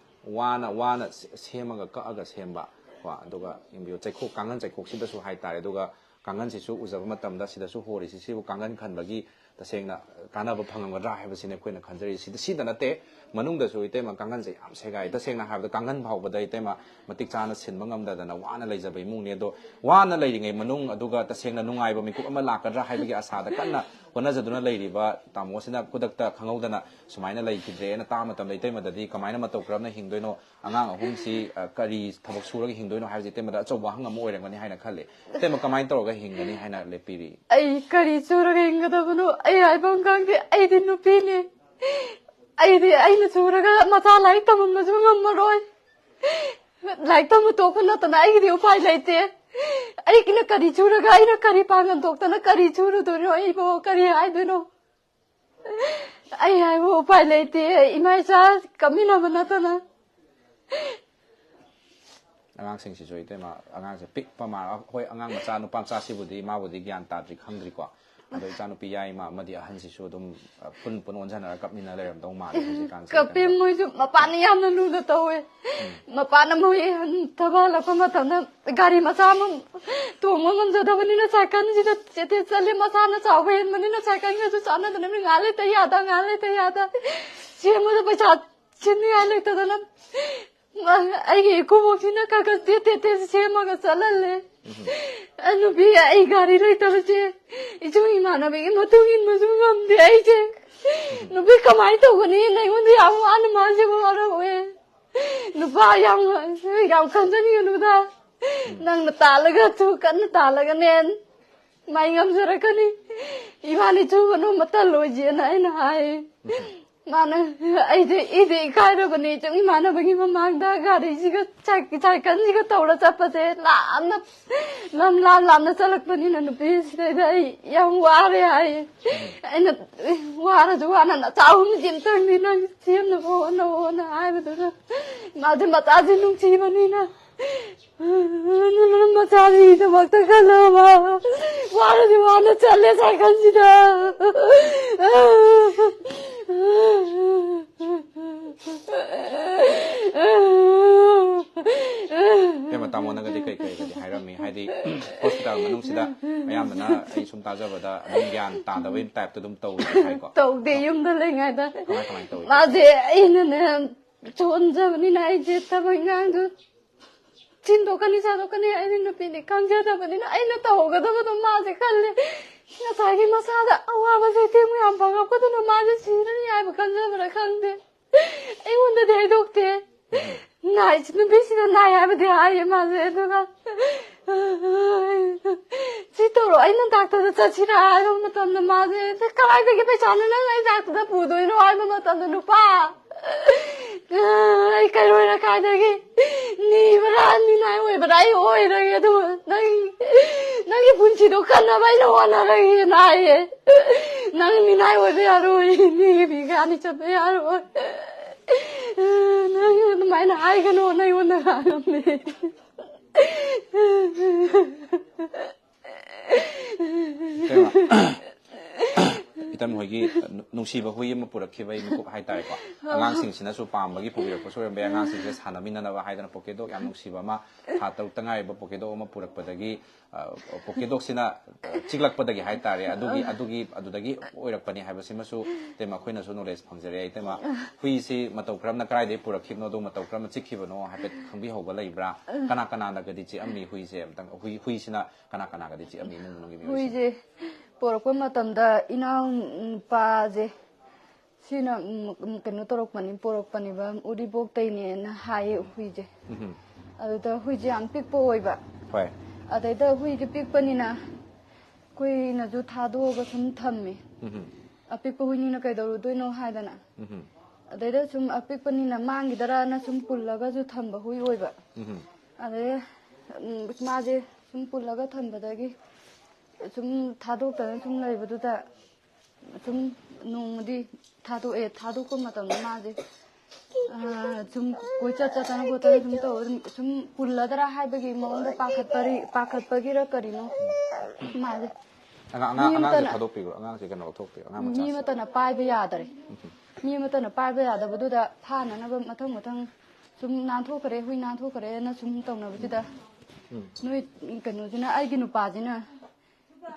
ꯋꯥꯅ, ꯋꯥꯅ ꯁꯦ-, ꯁꯦꯝꯃꯒ ꯀꯛꯑꯒ ꯁꯦꯝꯕ ꯀꯣ꯫ ꯑꯗꯨꯒ ꯌꯦꯡꯕꯤꯌꯣ, ꯆꯩꯈꯣꯛ, ꯀꯥꯡꯈꯟ ꯆꯩꯈꯣꯛꯁꯤꯗꯁꯨ ꯍꯥꯏꯇꯥꯔꯦ꯫ ꯑꯗꯨꯒ ꯀꯥꯡꯈꯟꯁꯤꯁꯨ ꯎꯖꯕ ꯃꯇꯝꯗ ꯁꯤꯗꯁꯨ ꯍꯣꯔꯤꯁꯤ, ꯁꯤꯕꯨ ꯀꯥꯡꯈꯟ ꯈꯟꯕꯒꯤ ꯇꯁꯦꯡꯅ ꯀꯥꯟꯅꯕ ꯐꯪꯉꯝꯒꯗ꯭ꯔꯥ ꯍꯥꯏꯕꯁꯤꯅꯦ ꯑꯩꯈꯣꯏꯅ ꯈꯟꯖꯔꯤꯁꯤ꯫ ꯁꯤꯗ, ꯁꯤꯗ ꯅꯠꯇꯦ, ꯃꯅꯨꯡꯗꯁꯨ ꯏꯇꯩꯃ ꯀꯥꯡꯈꯟꯁꯦ ꯌꯥꯝ ꯁꯦꯒꯥꯏ꯫ ꯇꯁꯦꯡꯅ ꯍꯥꯏꯔꯕꯗ ꯀꯥꯡꯈꯟ ꯐꯥꯎꯕꯗ ꯏꯇꯩꯃ ꯃꯇꯤꯛ ꯆꯥꯅ ꯁꯤꯟꯕ ꯉꯝꯗꯗꯅ ꯋꯥꯅ ꯂꯩꯖꯕ ꯏꯃꯨꯡꯅꯤ꯫ ꯑꯗꯣ ꯋꯥꯅ ꯂꯩꯔꯤꯉꯩ ꯃꯅꯨꯡ, ꯑꯗꯨꯒ ꯇꯁꯦꯡꯅ ꯅꯨꯡꯉꯥꯏꯕ ꯃꯤꯀꯨꯞ ꯑꯃ ꯂꯥꯛꯀꯗ꯭ꯔꯥ ꯍꯥꯏꯕꯒꯤ ꯑꯁꯥꯗ ꯀꯟꯅ ꯍꯣꯠꯅꯖꯗꯨꯅ ꯂꯩꯔꯤꯕ ꯇꯥꯃꯣꯁꯤꯅ ꯈꯨꯗꯛꯇ ꯈꯪꯍꯧꯗꯅ ꯁꯨꯃꯥꯏꯅ ꯂꯩꯈꯤꯗ꯭ꯔꯦꯅ ꯇꯥꯕ ꯃꯇꯝꯗ, ꯏꯇꯩꯃꯗꯗꯤ ꯀꯃꯥꯏꯅ ꯃꯇꯧ ꯀꯔꯝꯅ ꯍꯤꯡꯗꯣꯏꯅꯣ? ꯑꯉꯥꯡ ꯑꯍꯨꯝꯁꯤ, ꯑ, ꯀꯔꯤ ꯊꯕꯛ ꯁꯨꯔꯒ ꯍꯤꯡꯗꯣꯏꯅꯣ ꯍꯥꯏꯕꯁꯤ ꯏꯇꯩꯃꯗ ꯑꯆꯧꯕ ꯋꯥꯍꯪ ꯑꯃ ꯑꯣꯏꯔꯝꯒꯅꯤ ꯍꯥꯏꯅ ꯈꯜꯂꯤ꯫ ꯏꯇꯩꯃ ꯀꯃꯥꯏꯅ ꯇꯧꯔꯒ ꯍꯤꯡꯒꯅꯤ ꯍꯥꯏꯅ ꯂꯦꯞꯄꯤꯔꯤ? ꯑꯩ ꯀꯔꯤ ꯁꯨꯔꯒ ꯍꯤꯡꯒꯗꯕꯅꯣ? ꯑꯩ ꯍꯥꯏꯐꯝ ꯈꯪꯗꯦ꯫ ꯑꯩꯗꯤ ꯅꯨꯄꯤꯅꯦ꯫ ꯑꯩꯗꯤ ꯑꯩꯅ ꯁꯨꯔꯒ ꯃꯆꯥ ꯂꯥꯏꯔꯤꯛ ꯇꯝꯍꯟꯕꯁꯨ ꯉꯝꯃꯔꯣꯏ꯫ ꯂꯥꯏꯔꯤꯛ ꯇꯝꯕ ꯇꯣꯛꯄ ꯅꯠꯇꯅ ꯑꯩꯒꯤꯗꯤ ꯎꯄꯥꯏ ꯂꯩꯇꯦ꯫ ꯑꯩꯒꯤꯅ ꯀꯔꯤ ꯁꯨꯔꯒ, ꯑꯩꯅ ꯀꯔꯤ ꯄꯥꯡꯒꯜ ꯊꯣꯛꯇꯅ ꯀꯔꯤ ꯁꯨꯔꯨꯗꯣꯏꯅꯣ? ꯑꯩꯕꯨ ꯀꯔꯤ ꯍꯥꯏꯗꯣꯏꯅꯣ? ꯑꯩ ꯍꯥꯏꯕ ꯎꯄꯥꯏ ꯂꯩꯇꯦ꯫ ꯏꯃꯥ ꯏꯆꯥ ꯀꯞꯃꯤꯟꯅꯕ ꯅꯠꯇꯅ꯫ ꯑꯉꯥꯡꯁꯤꯡꯁꯤꯁꯨ ꯏꯇꯩꯃ, ꯑꯉꯥꯡꯁꯦ ꯄꯤꯛꯄ ꯃꯥ-, ꯍꯣꯏ, ꯑꯉꯥꯡ ꯃꯆꯥ ꯅꯨꯄꯥ ꯃꯆꯥꯁꯤꯕꯨꯗꯤ ꯃꯥꯕꯨꯗꯤ ꯒ꯭ꯌꯥꯟ ꯇꯥꯗ꯭ꯔꯤ, ꯈꯪꯗ꯭ꯔꯤꯀꯣ꯫ ꯑꯗꯣ ꯏꯆꯥꯅꯨꯄꯤ ꯌꯥꯏꯃ ꯑꯃꯗꯤ ꯑꯍꯟꯁꯤꯁꯨ ꯑꯗꯨꯝ, ꯑ, ꯄꯨꯟ ꯄꯨꯟ ꯑꯣꯟꯁꯤꯟꯅꯔꯒ ꯀꯞꯃꯤꯟꯅ ꯂꯩꯔꯝꯗꯧ ꯃꯥꯜꯂꯦ ꯍꯧꯖꯤꯛꯀꯥꯟꯁꯦ꯫ ꯀꯞꯄꯦ, ꯃꯣꯏꯁꯨ ꯃꯄꯥꯅ ꯌꯥꯝꯅ ꯂꯨꯅ ꯇꯧꯋꯦ꯫ ꯎꯝ꯫ ꯃꯄꯥꯅ ꯃꯣꯏ ꯊꯕꯛ ꯍꯜꯂꯛꯄ ꯃꯇꯝꯗ ꯒꯥꯔꯤ ꯃꯆꯥ ꯑꯃ ꯇꯣꯡꯕ ꯉꯝꯖꯗꯕꯅꯤꯅ ꯁꯥꯏꯀꯜꯁꯤꯗ ꯆꯦꯠ ꯆꯦꯠ ꯆꯠꯂꯦ꯫ ꯃꯁꯥꯅ ꯆꯥꯎꯕ ꯍꯦꯟꯕꯅꯤꯅ ꯁꯥꯏꯀꯜꯒꯁꯨ ꯆꯥꯟꯅꯗꯅ ꯉꯥꯏꯍꯥꯛ ꯂꯩꯇ ꯌꯥꯗ, ꯉꯥꯏꯍꯥꯛ ꯂꯩꯇ ꯌꯥꯗ꯫ ꯁꯦꯝꯕꯗ ꯄꯩꯁꯥ ꯁꯦꯝꯅꯤꯡꯉꯥꯏ ꯂꯩꯇꯗꯅ ꯑꯩꯒꯤ ꯏꯀꯨꯕꯣꯛꯁꯤꯅ ꯈꯔ ꯈꯔ ꯇꯦꯠ ꯇꯦꯠ ꯇꯦꯠ ꯁꯦꯝꯃꯒ ꯆꯠꯍꯜꯂꯦ꯫ ꯎꯝ꯫ ꯑ, ꯅꯨꯄꯤ, ꯑꯩ ꯒꯥꯔꯤ ꯂꯩꯇꯕꯁꯦ ꯏꯁꯨꯡ ꯏꯃꯥꯟꯅꯕꯒꯤ ꯃꯇꯨꯡ ꯏꯟꯕꯁꯨ ꯉꯝꯗꯦ ꯑꯩꯁꯦ꯫ ꯎꯝ꯫ ꯅꯨꯄꯤ ꯀꯃꯥꯏꯅ ꯇꯧꯒꯅꯤ? ꯑꯩꯉꯣꯟꯗ ꯌꯥꯝ ꯋꯥꯅ ꯃꯥꯁꯦ ꯋꯥꯔꯧꯋꯦ꯫ ꯅꯨꯄꯥ ꯌꯥꯝ, ꯌꯥꯝ ꯈꯟꯖꯟꯒꯅꯨꯗ꯫ ꯎꯝ꯫ ꯅꯪꯅ ꯇꯥꯜꯂꯒꯁꯨ ꯀꯟꯅ ꯇꯥꯜꯂꯒꯅꯦ꯫ ꯃꯥꯏ ꯉꯝꯖꯔꯛꯀꯅꯤ꯫ ꯏꯕꯥꯅꯤ ꯁꯨꯕ ꯅꯣꯝꯕ ꯇꯜꯂꯣꯏꯁꯦꯅ ꯑꯩꯅ ꯍꯥꯏ꯫ ꯎꯝ꯫ ꯃꯥꯅ, "ꯑꯩꯗꯤ, ꯑꯩꯗꯤ ꯏꯀꯥꯏꯔꯕꯅꯤ ꯁꯨꯝ ꯏꯃꯥꯟꯅꯕꯒꯤ ꯃꯃꯥꯡꯗ ꯒꯥꯔꯤꯁꯤꯒ ꯁꯥꯏ-, ꯁꯥꯏꯀꯜꯁꯤꯒ ꯇꯧꯔ ꯆꯠꯄꯁꯦ ꯂꯥꯞꯅ, ꯂꯝ ꯂꯥꯞ ꯂꯥꯞꯅ ꯆꯠꯂꯛꯄꯅꯤꯅ ꯅꯨꯄꯤꯁꯤꯗꯩꯗ ꯑꯩ ꯌꯥꯝ ꯋꯥꯔꯦ" ꯍꯥꯏ꯫ ꯎꯝ꯫ ꯑꯩꯅ, "ꯋꯥꯔꯁꯨ ꯋꯥꯅ ꯅꯆꯥ ꯑꯍꯨꯝꯁꯤ ꯑꯝꯇꯪꯗꯤ ꯅꯪ ꯁꯦꯝꯅꯕ ꯍꯣꯠꯅꯧꯅ" ꯍꯥꯏꯕꯗꯨꯗ ꯃꯥꯁꯦ ꯃꯆꯥꯁꯦ ꯅꯨꯡꯁꯤꯕꯅꯤꯅ ꯃꯆꯥꯁꯤꯒꯤꯗꯃꯛꯇ ꯈꯜꯂꯒ ꯃꯥ ꯋꯥꯅꯗꯤ ꯋꯥꯅ ꯆꯠꯂꯦ ꯁꯥꯏꯀꯜꯁꯤꯗ꯫ ꯏꯕꯦꯝꯃ, ꯇꯥꯃꯣꯅꯒꯗꯤ ꯀꯩ ꯀꯩꯒꯗꯤ ꯍꯥꯏꯔꯝꯃꯤ? ꯍꯥꯏꯗꯤ, ꯍꯣꯁꯄꯤꯇꯥꯜ ꯃꯅꯨꯡꯁꯤꯗ ꯑꯌꯥꯝꯕꯅ ꯑꯩ ꯁꯨꯝ ꯇꯥꯖꯕꯗ ꯑꯗꯨꯝ ꯒ꯭ꯌꯥꯟ ꯇꯥꯗꯕꯩ ꯇꯥꯏꯞꯇ ꯑꯗꯨꯝ ꯇꯧꯋꯤ ꯍꯥꯏꯀꯣ꯫ ꯇꯧꯗꯦ, ꯌꯨꯝꯗ ꯂꯩꯉꯩꯗ꯫ ꯀꯃꯥꯏ ꯀꯃꯥꯏ ꯇꯧꯋꯤ? ꯃꯥꯁꯦ ꯑꯩꯅꯅꯦ ꯆꯣꯟꯖꯕꯅꯤꯅ ꯑꯩꯁꯦ ꯊꯕꯛ ꯏꯪꯈꯥꯡꯗꯨ ꯊꯤꯟꯗꯣꯛꯀꯅꯤ ꯆꯥꯊꯣꯛꯀꯅꯤ, ꯑꯩꯗꯤ ꯅꯨꯄꯤꯅꯤ ꯈꯪꯖꯗꯕꯅꯤꯅ ꯑꯩꯅ ꯇꯧꯒꯗꯕꯗꯣ ꯃꯥꯁꯦ ꯈꯜꯂꯦ꯫ ꯉꯁꯥꯏꯒꯤ ꯃꯁꯥꯗ ꯑꯋꯥꯕ ꯆꯩꯊꯦꯡ ꯃꯌꯥꯝ ꯐꯪꯉꯛꯄꯗꯨꯅ ꯃꯥꯁꯦ ꯁꯤꯔꯅꯤ ꯍꯥꯏꯕ ꯈꯟꯖꯕ꯭ꯔꯥ ꯈꯪꯗꯦ꯫ ꯑꯩꯉꯣꯟꯗꯗꯤ ꯍꯥꯏꯗꯣꯛꯇꯦ꯫ ꯅꯥꯏ, ꯅꯨꯄꯤꯁꯤꯗ ꯅꯥꯏ ꯍꯥꯏꯕꯗꯤ ꯍꯥꯏꯌꯦ ꯃꯥꯁꯦ, ꯑꯗꯨꯒ ꯁꯤ ꯇꯧꯔꯣ, ꯑꯩꯅ ꯗꯥꯛꯇꯔꯗ ꯆꯠꯁꯤꯔꯥ ꯍꯥꯏꯕ ꯃꯇꯝꯗ ꯃꯥꯁꯦ, "ꯀꯗꯥꯏꯗꯒꯤ ꯄꯩꯁꯥꯅꯣ ꯅꯪ ꯑꯩ ꯗꯥꯛꯇꯔꯗ ꯄꯨꯗꯣꯏꯅꯣ?" ꯍꯥꯏꯕ ꯃꯇꯝꯗ, "ꯅꯨꯄꯥ, ꯑꯩ ꯀꯩꯔꯣꯏꯅ ꯀꯥꯏꯗꯒꯤ ꯅꯤꯕ꯭ꯔꯥ, ꯃꯤꯅꯥꯏ ꯑꯣꯏꯕ꯭ꯔꯥ? ꯑꯩ ꯑꯣꯏꯔꯒꯦ, ꯑꯗꯨꯒ ꯅꯪ, ꯅꯪꯒꯤ ꯄꯨꯟꯁꯤꯗꯣ ꯀꯟꯅꯕ ꯑꯩꯅ ꯍꯣꯠꯅꯔꯒꯦꯅ" ꯍꯥꯏꯌꯦ꯫ "ꯅꯪ ꯃꯤꯅꯥꯏ ꯑꯣꯏꯕ ꯌꯥꯔꯣꯏ, ꯃꯤꯒꯤ ꯃꯤꯒꯥꯅꯤ ꯆꯠꯄ ꯌꯥꯔꯣꯏ"꯫ ꯑꯗꯨꯃꯥꯏꯅ ꯍꯥꯏꯒꯅꯣꯅ ꯑꯩꯉꯣꯟꯗ ꯉꯥꯡꯉꯝꯃꯦ꯫ ꯏꯇꯩꯃ, ꯏꯇꯩꯃ ꯍꯣꯏꯒꯤ ꯅꯨꯡꯁꯤꯕ ꯍꯨꯏ ꯑꯃ ꯄꯨꯔꯛꯈꯤꯕꯒꯤ ꯃꯤꯀꯨꯞ ꯍꯥꯏꯇꯥꯔꯦꯀꯣ꯫ ꯑꯉꯥꯡꯁꯤꯡꯁꯤꯅꯁꯨ ꯄꯥꯝꯕꯒꯤ ꯄꯨꯕꯤꯔꯛꯄꯁꯨ ꯑꯣꯏꯔꯝꯕ ꯌꯥꯏ꯫ ꯑꯉꯥꯡꯁꯤꯡꯁꯦ ꯁꯥꯟꯅꯃꯤꯟꯅꯅꯕ ꯍꯥꯏꯗꯅ pocket dog ꯌꯥꯝ ꯅꯨꯡꯁꯤꯕ ꯑꯃ, ꯊꯥ ꯇꯔꯨꯛꯇ ꯉꯥꯏꯔꯤꯕ pocket dog ꯑꯃ ꯄꯨꯔꯛꯄꯗꯒꯤ, pocket dogꯁꯤꯅ ꯆꯤꯛꯂꯛꯄꯗꯒꯤ ꯍꯥꯏꯇꯥꯔꯦ, ꯑꯗꯨꯒꯤ ꯑꯗꯨꯒꯤ ꯑꯗꯨꯗꯒꯤ ꯑꯣꯏꯔꯛꯄꯅꯤ ꯍꯥꯏꯕꯁꯤꯃꯁꯨ ꯏꯇꯩꯃ ꯑꯩꯈꯣꯏꯅꯁꯨ knowledge ꯐꯪꯖꯔꯦ꯫ ꯏꯇꯩꯃ, ꯍꯨꯏꯁꯤ ꯃꯇꯧ ꯀꯔꯝꯅ ꯀꯗꯥꯏꯗꯒꯤ ꯄꯨꯔꯛꯈꯤꯕꯅꯣ, ꯑꯗꯨ ꯃꯇꯧ ꯀꯔꯝꯅ ꯆꯤꯛꯈꯤꯕꯅꯣ ꯍꯥꯏꯐꯦꯠ ꯈꯪꯕꯤꯍꯧꯕ ꯂꯩꯕ꯭ꯔꯥ? ꯀꯅꯥ ꯀꯅꯥꯅꯒꯗꯤ ꯆꯤꯛꯑꯝꯃꯤ ꯍꯨꯏꯁꯦ? ꯑꯝꯇꯪ ꯍꯨꯏ ꯍꯨꯏꯁꯤꯅ ꯀꯅꯥ ꯀꯅꯥꯒꯗꯤ ꯆꯤꯛꯑꯝꯃꯤ ꯏꯃꯨꯡ ꯃꯅꯨꯡꯒꯤ ꯃꯤꯑꯣꯏꯁꯤꯡ? ꯍꯨꯏꯁꯦ ꯄꯣꯔꯛꯄ ꯃꯇꯝꯗ ꯏꯅꯥꯎ ꯅꯨꯄꯥꯁꯦ ꯁꯤꯅ ꯎꯝ, ꯎꯝ, ꯀꯩꯅꯣ ꯇꯧꯔꯛꯄꯅꯤ, ꯄꯣꯔꯛꯄꯅꯦꯕ, ꯎꯔꯤꯄꯣꯛꯇꯩꯅꯦꯅ ꯍꯥꯏꯌꯦ ꯍꯨꯏꯁꯦ꯫ ꯎꯝ, ꯑꯗꯨꯗ ꯍꯨꯏꯁꯦ ꯌꯥꯝ ꯄꯤꯛꯄ ꯑꯣꯏꯕ꯫ ꯍꯣꯏ꯫ ꯑꯗꯩꯗ ꯍꯨꯏꯁꯦ ꯄꯤꯛꯄꯅꯤꯅ ꯑꯩꯈꯣꯏꯅꯁꯨ ꯊꯥꯗꯣꯛꯑꯒ ꯁꯨꯝ ꯊꯝꯃꯦ꯫ ꯎꯝ, ꯑꯄꯤꯛꯄ ꯍꯨꯏꯅꯤꯅ ꯀꯩꯗꯧꯔꯨꯗꯣꯏꯅꯣ ꯍꯥꯏꯗꯅ꯫ ꯎꯝ, ꯑꯗꯩꯗ ꯁꯨꯝ ꯑꯄꯤꯛꯄꯅꯤꯅ ꯃꯥꯡꯈꯤꯗ꯭ꯔꯅ ꯁꯨꯝ ꯄꯨꯜꯂꯒꯁꯨ ꯊꯝꯕ ꯍꯨꯏ ꯑꯣꯏꯕ꯫ ꯎꯝ, ꯑꯗꯩ ꯎꯝ, ꯃꯥꯁꯦ ꯁꯨꯝ ꯄꯨꯜꯂꯒ ꯊꯝꯕꯗꯒꯤ ꯁꯨꯝ ꯊꯥꯗꯣꯛꯇꯅ ꯁꯨꯝ ꯂꯩꯕꯗꯨꯗ ꯁꯨꯝ ꯅꯣꯡꯃꯗꯤ ꯊꯥꯗꯣꯛꯑꯦ꯫ ꯊꯥꯗꯣꯛꯄ ꯃꯇꯝꯗ ꯃꯥꯁꯦ ꯑꯥ, ꯁꯨꯝ ꯀꯣꯏꯆꯠ ꯆꯠꯇꯅ ꯈꯣꯠꯇꯅ ꯁꯨꯝ ꯇꯧ ꯁꯨꯝ ꯄꯨꯜꯂꯗ꯭ꯔꯥ ꯍꯥꯏꯕꯒꯤ ꯃꯑꯣꯡꯗ ꯄꯥꯈꯠꯄꯔꯤ ꯄꯥꯈꯠꯄꯒꯤꯔ ꯀꯔꯤꯅꯣ ꯃꯥꯁꯦ ꯑꯉꯥꯡ ꯃꯤ ꯑꯉꯥꯡ ꯑꯉꯥꯡꯁꯦ ꯑꯃꯇꯅ ꯊꯥꯗꯣꯛꯄꯤꯕ꯭ꯔꯣ? ꯑꯉꯥꯡꯁꯦ ꯀꯩꯅꯣ ꯂꯧꯊꯣꯛꯄꯤꯕ꯭ꯔꯣ? ꯑꯉꯥꯡ ꯃꯤ ꯃꯆꯥꯁꯦ? ꯑꯃꯇꯅ ꯄꯥꯏꯕ ꯌꯥꯗꯔꯦ꯫ ꯃꯤ ꯑꯃꯇꯅ ꯄꯥꯏꯕ ꯌꯥꯗꯕꯗꯨꯗ ꯐꯥꯅꯅꯕ ꯃꯊꯪ ꯃꯊꯪ ꯁꯨꯝ ꯅꯥꯟꯊꯣꯛꯈ꯭ꯔꯦ, ꯍꯨꯏ ꯅꯥꯟꯊꯣꯛꯈ꯭ꯔꯦꯅ ꯁꯨꯝ ꯇꯧꯅꯕꯁꯤꯗ ꯎꯝ꯫ ꯅꯣꯏ ꯀꯩꯅꯣꯁꯤꯅ, ꯑꯩꯒꯤ ꯅꯨꯄꯥꯁꯤꯅ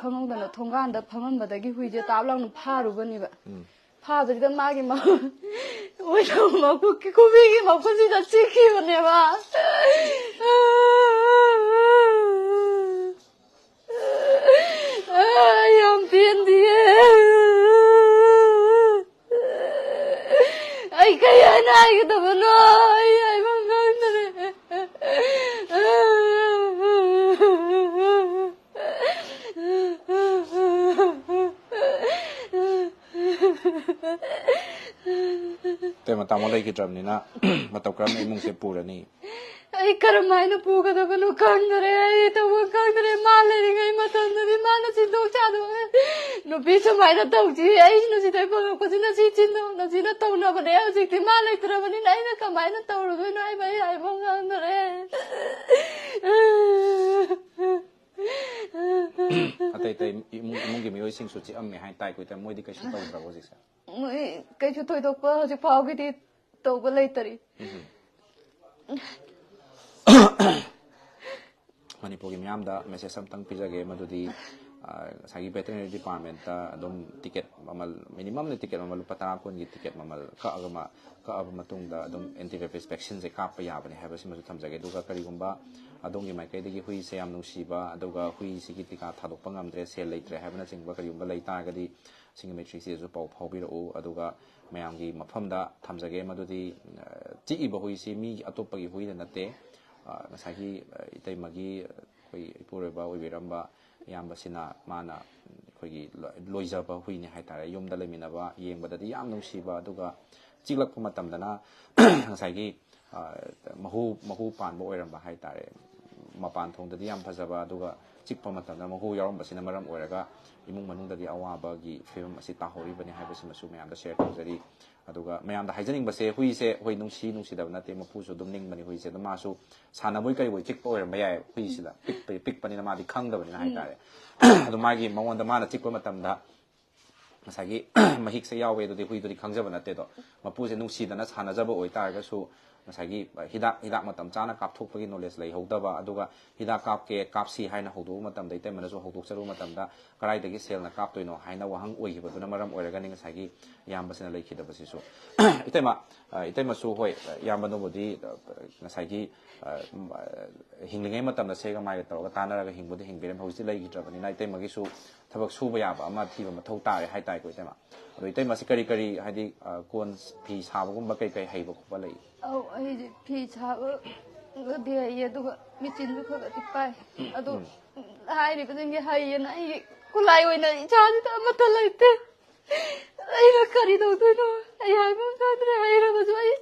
ꯈꯪꯍꯧꯗꯅ ꯊꯣꯡꯒꯥꯟꯗ ꯐꯝꯃꯝꯕꯗꯒꯤ ꯍꯨꯏꯁꯦ ꯇꯥꯞ ꯂꯥꯎꯅ ꯐꯥꯔꯨꯕꯅꯦꯕ꯫ ꯎꯝ꯫ ꯐꯥꯕꯁꯤꯗ ꯃꯥꯒꯤ ꯃ- ꯑꯣꯏꯅ ꯃꯈꯨꯠꯀꯤ ꯈꯨꯕꯤꯒꯤ ꯃꯈꯨꯠꯁꯤꯗ ꯆꯤꯛꯈꯤꯕꯅꯦꯕ꯫ ꯑꯩ ꯌꯥꯝ ꯄꯦꯟꯗꯤꯌꯦ꯫ ꯑꯩ ꯀꯩ ꯍꯥꯏꯅ ꯍꯥꯏꯒꯗꯕꯅꯣ? ꯑꯩ ꯍꯥꯏꯐꯝ ꯈꯪꯗ꯭ꯔꯦ꯫ ꯏꯇꯩꯃ, ꯇꯥꯃꯣ ꯂꯩꯈꯤꯗ꯭ꯔꯕꯅꯤꯅ ꯃꯇꯧ ꯀꯔꯝꯅ ꯏꯃꯨꯡꯁꯦ ꯄꯨꯔꯅꯤ? ꯑꯩ ꯀꯔꯝ ꯍꯥꯏꯅ ꯄꯨꯒꯗꯕꯅꯣ ꯈꯪꯗꯔꯦ꯫ ꯑꯩ ꯇꯧꯐꯝ ꯈꯪꯗꯔꯦ꯫ ꯃꯥ ꯂꯩꯔꯤꯉꯩ ꯃꯇꯝꯗꯗꯤ ꯃꯥꯅ ꯁꯤꯟꯗꯣꯛ ꯁꯥꯗꯣꯛꯑꯦ꯫ ꯅꯨꯄꯤ ꯁꯨꯃꯥꯏꯅ ꯇꯧꯁꯤ, ꯑꯩꯁꯤꯅ ꯁꯤꯗ ꯐꯪꯉꯛꯄꯁꯤꯅ ꯁꯤ ꯆꯤꯟꯗꯣꯛꯅ ꯁꯤꯅ ꯇꯧꯅꯕꯅꯦ꯫ ꯍꯧꯖꯤꯛꯇꯤ ꯃꯥ ꯂꯩꯇ꯭ꯔꯕꯅꯤꯅ ꯑꯩꯅ ꯀꯃꯥꯏꯅ ꯇꯧꯔꯨꯗꯣꯏꯅꯣ ꯍꯥꯏꯕ ꯑꯩ ꯍꯥꯏꯐꯝ ꯈꯪꯗꯔꯦ꯫ ꯑꯇꯩ ꯑꯇꯩ ꯏꯃꯨꯡ ꯏꯃꯨꯡꯒꯤ ꯃꯤꯑꯣꯏꯁꯤꯡꯁꯨ ꯆꯤꯛꯑꯝꯃꯦ ꯍꯥꯏ ꯇꯥꯏ꯫ ꯀꯨꯏꯇ ꯃꯣꯏꯗꯤ ꯀꯩꯁꯨ ꯇꯧꯗ꯭ꯔꯕꯣ ꯍꯧꯖꯤꯛꯁꯦ? ꯃꯣꯏ ꯀꯩꯁꯨ ꯊꯣꯏꯗꯣꯛꯄ ꯍꯧꯖꯤꯛ ꯐꯥꯎꯒꯤꯗꯤ ꯇꯧꯕ ꯂꯩꯇꯔꯤ꯫ ꯃꯅꯤꯄꯨꯔꯒꯤ ꯃꯤꯌꯥꯝꯗ ꯃꯦꯁꯦꯖ ꯑꯝꯇꯪ ꯄꯤꯖꯒꯦ, ꯃꯗꯨꯗꯤ ꯉꯁꯥꯏꯒꯤ ꯚꯦꯇꯦꯔꯤꯅꯔꯤ ꯗꯤꯄꯥꯔꯠꯃꯦꯟꯇ ꯑꯗꯨꯝ ꯇꯤꯀꯦꯠ ꯃꯃꯜ, ꯃꯤꯅꯤꯃꯝꯗ ꯇꯤꯀꯦꯠ ꯃꯃꯜ ꯂꯨꯄꯥ ꯇꯔꯥ ꯀꯨꯟꯒꯤ ꯇꯤꯀꯦꯠ ꯃꯃꯜ ꯀꯛꯑꯒ ꯀꯛꯑꯕ ꯃꯇꯨꯡꯗ ꯑꯗꯨꯝ ꯑꯦꯟꯇꯤ ꯔꯦꯕꯤꯁ ꯚꯦꯛꯁꯤꯟꯁꯦ ꯀꯥꯞꯄ ꯌꯥꯕꯅꯦ ꯍꯥꯏꯕꯁꯤꯃꯁꯨ ꯊꯝꯖꯒꯦ꯫ ꯑꯗꯨꯒ ꯀꯔꯤꯒꯨꯝꯕ ꯑꯗꯣꯝꯒꯤ ꯃꯥꯏꯀꯩꯗꯒꯤ ꯍꯨꯏꯁꯦ ꯌꯥꯝ ꯅꯨꯡꯁꯤꯕ, ꯑꯗꯨꯒ ꯍꯨꯏꯁꯤꯒꯤ ꯇꯤꯀꯥ ꯊꯥꯗꯣꯛꯄ ꯉꯝꯗ꯭ꯔꯦ, ꯁꯦꯜ ꯂꯩꯇ꯭ꯔꯦ ꯍꯥꯏꯕꯅꯆꯤꯡꯕ ꯀꯔꯤꯒꯨꯝꯕ ꯂꯩ ꯇꯥꯔꯒꯗꯤ, ꯁꯤꯡꯒꯤ ꯃꯩꯇ꯭ꯔꯤꯁꯤꯗꯁꯨ ꯄꯥꯎ ꯐꯥꯎꯕꯤꯔꯛꯎ꯫ ꯑꯗꯨꯒ ꯃꯌꯥꯝꯒꯤ ꯃꯐꯝꯗ ꯊꯝꯖꯒꯦ, ꯃꯗꯨꯗꯤ ꯆꯤꯛꯏꯕ ꯍꯨꯏꯁꯤ ꯃꯤ ꯑꯇꯣꯞꯄꯒꯤ ꯍꯨꯏꯗ ꯅꯠꯇꯦ꯫ ꯉꯁꯥꯏꯒꯤ ꯏꯇꯩꯃꯒꯤ ꯑꯩꯈꯣꯏ ꯏꯄꯨꯔꯣꯏꯕ ꯑꯣꯏꯕꯤꯔꯝꯕ ꯏꯌꯥꯝꯕꯁꯤꯅ ꯃꯥꯅ ꯑꯩꯈꯣꯏꯒꯤ ꯂꯣꯏꯖꯕ ꯍꯨꯏꯅꯤ ꯍꯥꯏꯇꯥꯔꯦ꯫ ꯌꯨꯝꯗ ꯂꯩꯃꯤꯟꯅꯕ, ꯌꯦꯡꯕꯗꯗꯤ ꯌꯥꯝ ꯅꯨꯡꯁꯤꯕ, ꯑꯗꯨꯒ ꯆꯤꯛꯂꯛꯄ ꯃꯇꯝꯗꯅ ꯉꯁꯥꯏꯒꯤ ꯃꯍꯨ ꯃꯍꯨ ꯄꯥꯟꯕ ꯑꯣꯏꯔꯝꯕ ꯍꯥꯏꯇꯥꯔꯦ꯫ ꯃꯄꯥꯟ ꯊꯣꯡꯗꯗꯤ ꯌꯥꯝ ꯐꯖꯕ, ꯑꯗꯨꯒ ꯆꯤꯛꯄ ꯃꯇꯝꯗ ꯃꯍꯨ ꯌꯥꯎꯔꯝꯕꯁꯤꯅ ꯃꯔꯝ ꯑꯣꯏꯔꯒ ꯏꯃꯨꯡ ꯃꯅꯨꯡꯗꯗꯤ ꯑꯋꯥꯕꯒꯤ ꯐꯤꯕꯝ ꯑꯁꯤ ꯇꯥꯍꯧꯔꯤꯕꯅꯤ ꯍꯥꯏꯕꯁꯤꯃꯁꯨ ꯃꯌꯥꯝꯗ ꯁꯤꯌꯔ ꯇꯧꯖꯔꯤ꯫ ꯑꯗꯨꯒ ꯃꯌꯥꯝꯗ ꯍꯥꯏꯖꯅꯤꯡꯕꯁꯦ, ꯍꯨꯏꯁꯦ ꯍꯣꯏ ꯅꯨꯡꯁꯤ ꯅꯨꯡꯁꯤꯗꯕ ꯅꯠꯇꯦ, ꯃꯄꯨꯁꯨ ꯑꯗꯨꯝ ꯅꯤꯡꯕꯅꯤ ꯍꯨꯏꯁꯦ꯫ ꯑꯗꯨꯝ ꯃꯥꯁꯨ ꯁꯥꯟꯅꯕꯣꯏ ꯀꯔꯤꯕꯣꯏ ꯆꯤꯛꯄ ꯑꯣꯏꯔꯝꯕ ꯌꯥꯏ꯫ ꯍꯨꯏꯁꯤꯗ ꯄꯤꯛꯄ ꯄꯤꯛꯄꯅꯤꯅ ꯃꯥꯗꯤ ꯈꯪꯗꯕꯅꯤꯅ ꯍꯥꯏꯇꯥꯔꯦ꯫ ꯑꯗꯨ ꯃꯥꯒꯤ ꯃꯉꯣꯟꯗ ꯃꯥꯅ ꯆꯤꯛꯄ ꯃꯇꯝꯗ ꯉꯁꯥꯏꯒꯤ ꯃꯍꯤꯛꯁꯦ ꯌꯥꯎꯋꯦ, ꯑꯗꯨꯗꯤ ꯍꯨꯏꯗꯨꯗꯤ ꯈꯪꯖꯕ ꯅꯠꯇꯦꯗꯣ꯫ ꯃꯄꯨꯁꯦ ꯅꯨꯡꯁꯤꯗꯅ ꯁꯥꯟꯅꯖꯕ ꯑꯣꯏꯇꯥꯔꯒꯁꯨ ꯉꯁꯥꯏꯒꯤ ꯍꯤꯗꯥꯛ ꯍꯤꯗꯥꯛ ꯃꯇꯝ ꯆꯥꯅ ꯀꯥꯞꯊꯣꯛꯄꯒꯤ ꯅꯣꯂꯦꯖ ꯂꯩꯍꯧꯗꯕ, ꯑꯗꯨꯒ ꯍꯤꯗꯥꯛ ꯀꯥꯞꯀꯦ ꯀꯥꯞꯁꯤ ꯍꯥꯏꯅ ꯍꯧꯗꯣꯛꯄ ꯃꯇꯝꯗ, ꯏꯇꯩꯃꯅꯁꯨ ꯍꯧꯗꯣꯛꯆꯔꯨꯕ ꯃꯇꯝꯗ ꯀꯗꯥꯏꯗꯒꯤ ꯁꯦꯜꯅ ꯀꯥꯞꯇꯣꯏꯅꯣ ꯍꯥꯏꯅ ꯋꯥꯍꯪ ꯑꯣꯏꯈꯤꯕꯗꯨꯅ ꯃꯔꯝ ꯑꯣꯏꯔꯒꯅꯤ ꯉꯁꯥꯏꯒꯤ ꯏꯌꯥꯝꯕꯁꯤꯅ ꯂꯩꯈꯤꯗꯕꯁꯤꯁꯨ꯫ ꯏꯇꯩꯃ, ꯏꯇꯩꯃꯁꯨ ꯍꯣꯏ, ꯏꯌꯥꯝꯕꯅꯕꯨꯗꯤ ꯉꯁꯥꯏꯒꯤ ꯍꯤꯡꯂꯤꯉꯩ ꯃꯇꯝꯗ ꯁꯦꯒ ꯃꯥꯏꯒ ꯇꯧꯔꯒ ꯇꯥꯟꯅꯔꯒ ꯍꯤꯡꯕꯗꯤ ꯍꯤꯡꯕꯤꯔꯝꯃꯤ꯫ ꯍꯧꯖꯤꯛꯇꯤ ꯂꯩꯈꯤꯗ꯭ꯔꯕꯅꯤꯅ ꯏꯇꯩꯃꯒꯤꯁꯨ ꯊꯕꯛ ꯁꯨꯕ ꯌꯥꯕ ꯑꯃ ꯊꯤꯕ ꯃꯊꯧ ꯇꯥꯔꯦ ꯍꯥꯏꯇꯥꯔꯦꯀꯣ ꯏꯇꯩꯃ꯫ ꯑꯗꯣ ꯏꯇꯩꯃꯁꯤ ꯀꯔꯤ ꯀꯔꯤ, ꯍꯥꯏꯗꯤ, ꯀꯣꯟ ꯐꯤ ꯁꯥꯕꯒꯨꯝꯕ ꯀꯩ ꯀꯩ ꯍꯩꯕ ꯈꯣꯠꯄ ꯂꯩ? ꯑꯧ, ꯑꯩꯁꯦ ꯐꯤ ꯁꯥꯕꯒꯗꯤ ꯍꯩꯌꯦ, ꯑꯗꯨꯒ ꯃꯦꯆꯤꯟꯁꯨ ꯈꯔ ꯈꯔꯗꯤ ꯄꯥꯏ꯫ ꯑꯗꯣ ꯍꯥꯏꯔꯤꯕꯁꯤꯡꯁꯦ ꯍꯩꯌꯦꯅ ꯑꯩꯒꯤ ꯈꯨꯠꯂꯥꯏ ꯑꯣꯏꯅ ꯏꯆꯥꯁꯤꯗ ꯑꯃꯠꯇ ꯂꯩꯇꯦ꯫ ꯑꯩꯅ ꯀꯔꯤ ꯇꯧꯗꯣꯏꯅꯣ? ꯑꯩ ꯍꯥꯏꯕ ꯈꯪꯗ꯭ꯔꯦ꯫ ꯍꯩꯔꯒꯁꯨ ꯑꯩ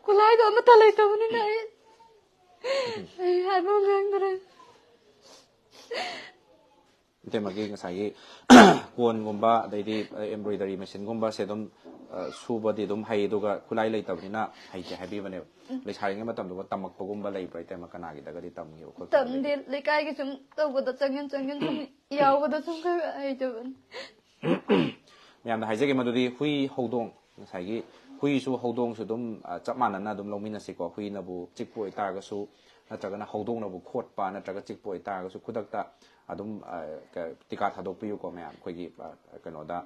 ꯈꯨꯠꯂꯥꯏꯗꯣ ꯑꯃꯠꯇ ꯂꯩꯇꯕꯅꯤꯅ ꯑꯩ ꯑꯩ ꯍꯥꯏꯕ ꯉꯝꯗ꯭ꯔꯦ꯫ ꯏꯇꯩꯃꯒꯤ ꯉꯁꯥꯏꯒꯤ ꯀꯣꯟꯒꯨꯝꯕ ꯑꯗꯩꯗꯤ embroidery machineꯒꯨꯝꯕꯁꯦ ꯑꯗꯨꯝ ꯑ, ꯁꯨꯕꯗꯤ ꯑꯗꯨꯝ ꯍꯩ, ꯑꯗꯨꯒ ꯈꯨꯠꯂꯥꯏ ꯂꯩꯇꯕꯅꯤꯅ ꯍꯩꯇꯦ ꯍꯥꯏꯕꯤꯕꯅꯦꯕ꯫ ꯂꯩꯁꯥꯔꯤꯉꯩ ꯃꯇꯝꯗꯨꯒ ꯇꯝꯃꯛꯄꯒꯨꯝꯕ ꯂꯩꯕ꯭ꯔꯥ ꯏꯇꯩꯃ? ꯀꯅꯥꯒꯤꯗꯒꯗꯤ ꯇꯝꯈꯤꯕ ꯈꯣꯠꯈꯤꯕ ꯇꯝꯗꯦ꯫ ꯂꯩꯒꯦ? ꯂꯩꯀꯥꯏꯒꯤ ꯁꯨꯝ ꯇꯧꯕꯗ ꯆꯪꯁꯤꯟ ꯆꯪꯁꯤꯟ ꯁꯨꯝ ꯌꯥꯎꯕꯗ ꯁꯨꯝ ꯈꯔ ꯍꯩꯖꯕꯅꯤ꯫ ꯃꯌꯥꯝꯗ ꯍꯥꯏꯖꯒꯦ, ꯃꯗꯨꯗꯤ ꯍꯨꯏ ꯍꯧꯗꯣꯡ, ꯉꯁꯥꯏꯒꯤ ꯍꯨꯏꯁꯨ ꯍꯧꯗꯣꯡꯁꯨ ꯑꯗꯨꯝ ꯑ, ꯆꯞ ꯃꯥꯟꯅꯅ ꯑꯗꯨꯝ ꯂꯧꯃꯤꯟꯅꯁꯤꯀꯣ꯫ ꯍꯨꯏꯅꯕꯨ ꯆꯤꯛꯄ ꯑꯣꯏꯇꯥꯔꯒꯁꯨ ꯅꯠꯇ꯭ꯔꯒꯅ ꯍꯧꯗꯣꯡꯅꯕꯨ ꯈꯣꯠꯄ ꯅꯠꯇ꯭ꯔꯒ ꯆꯤꯛꯄ ꯑꯣꯏꯇꯥꯔꯒꯁꯨ ꯈꯨꯗꯛꯇ ꯑꯗꯨꯝ ꯑ, ꯀ- ꯇꯤꯀꯥ ꯊꯥꯗꯣꯛꯄꯤꯌꯨꯀꯣ ꯃꯌꯥꯝ꯫ ꯑꯩꯈꯣꯏꯒꯤ ꯑ, ꯀꯩꯅꯣꯗ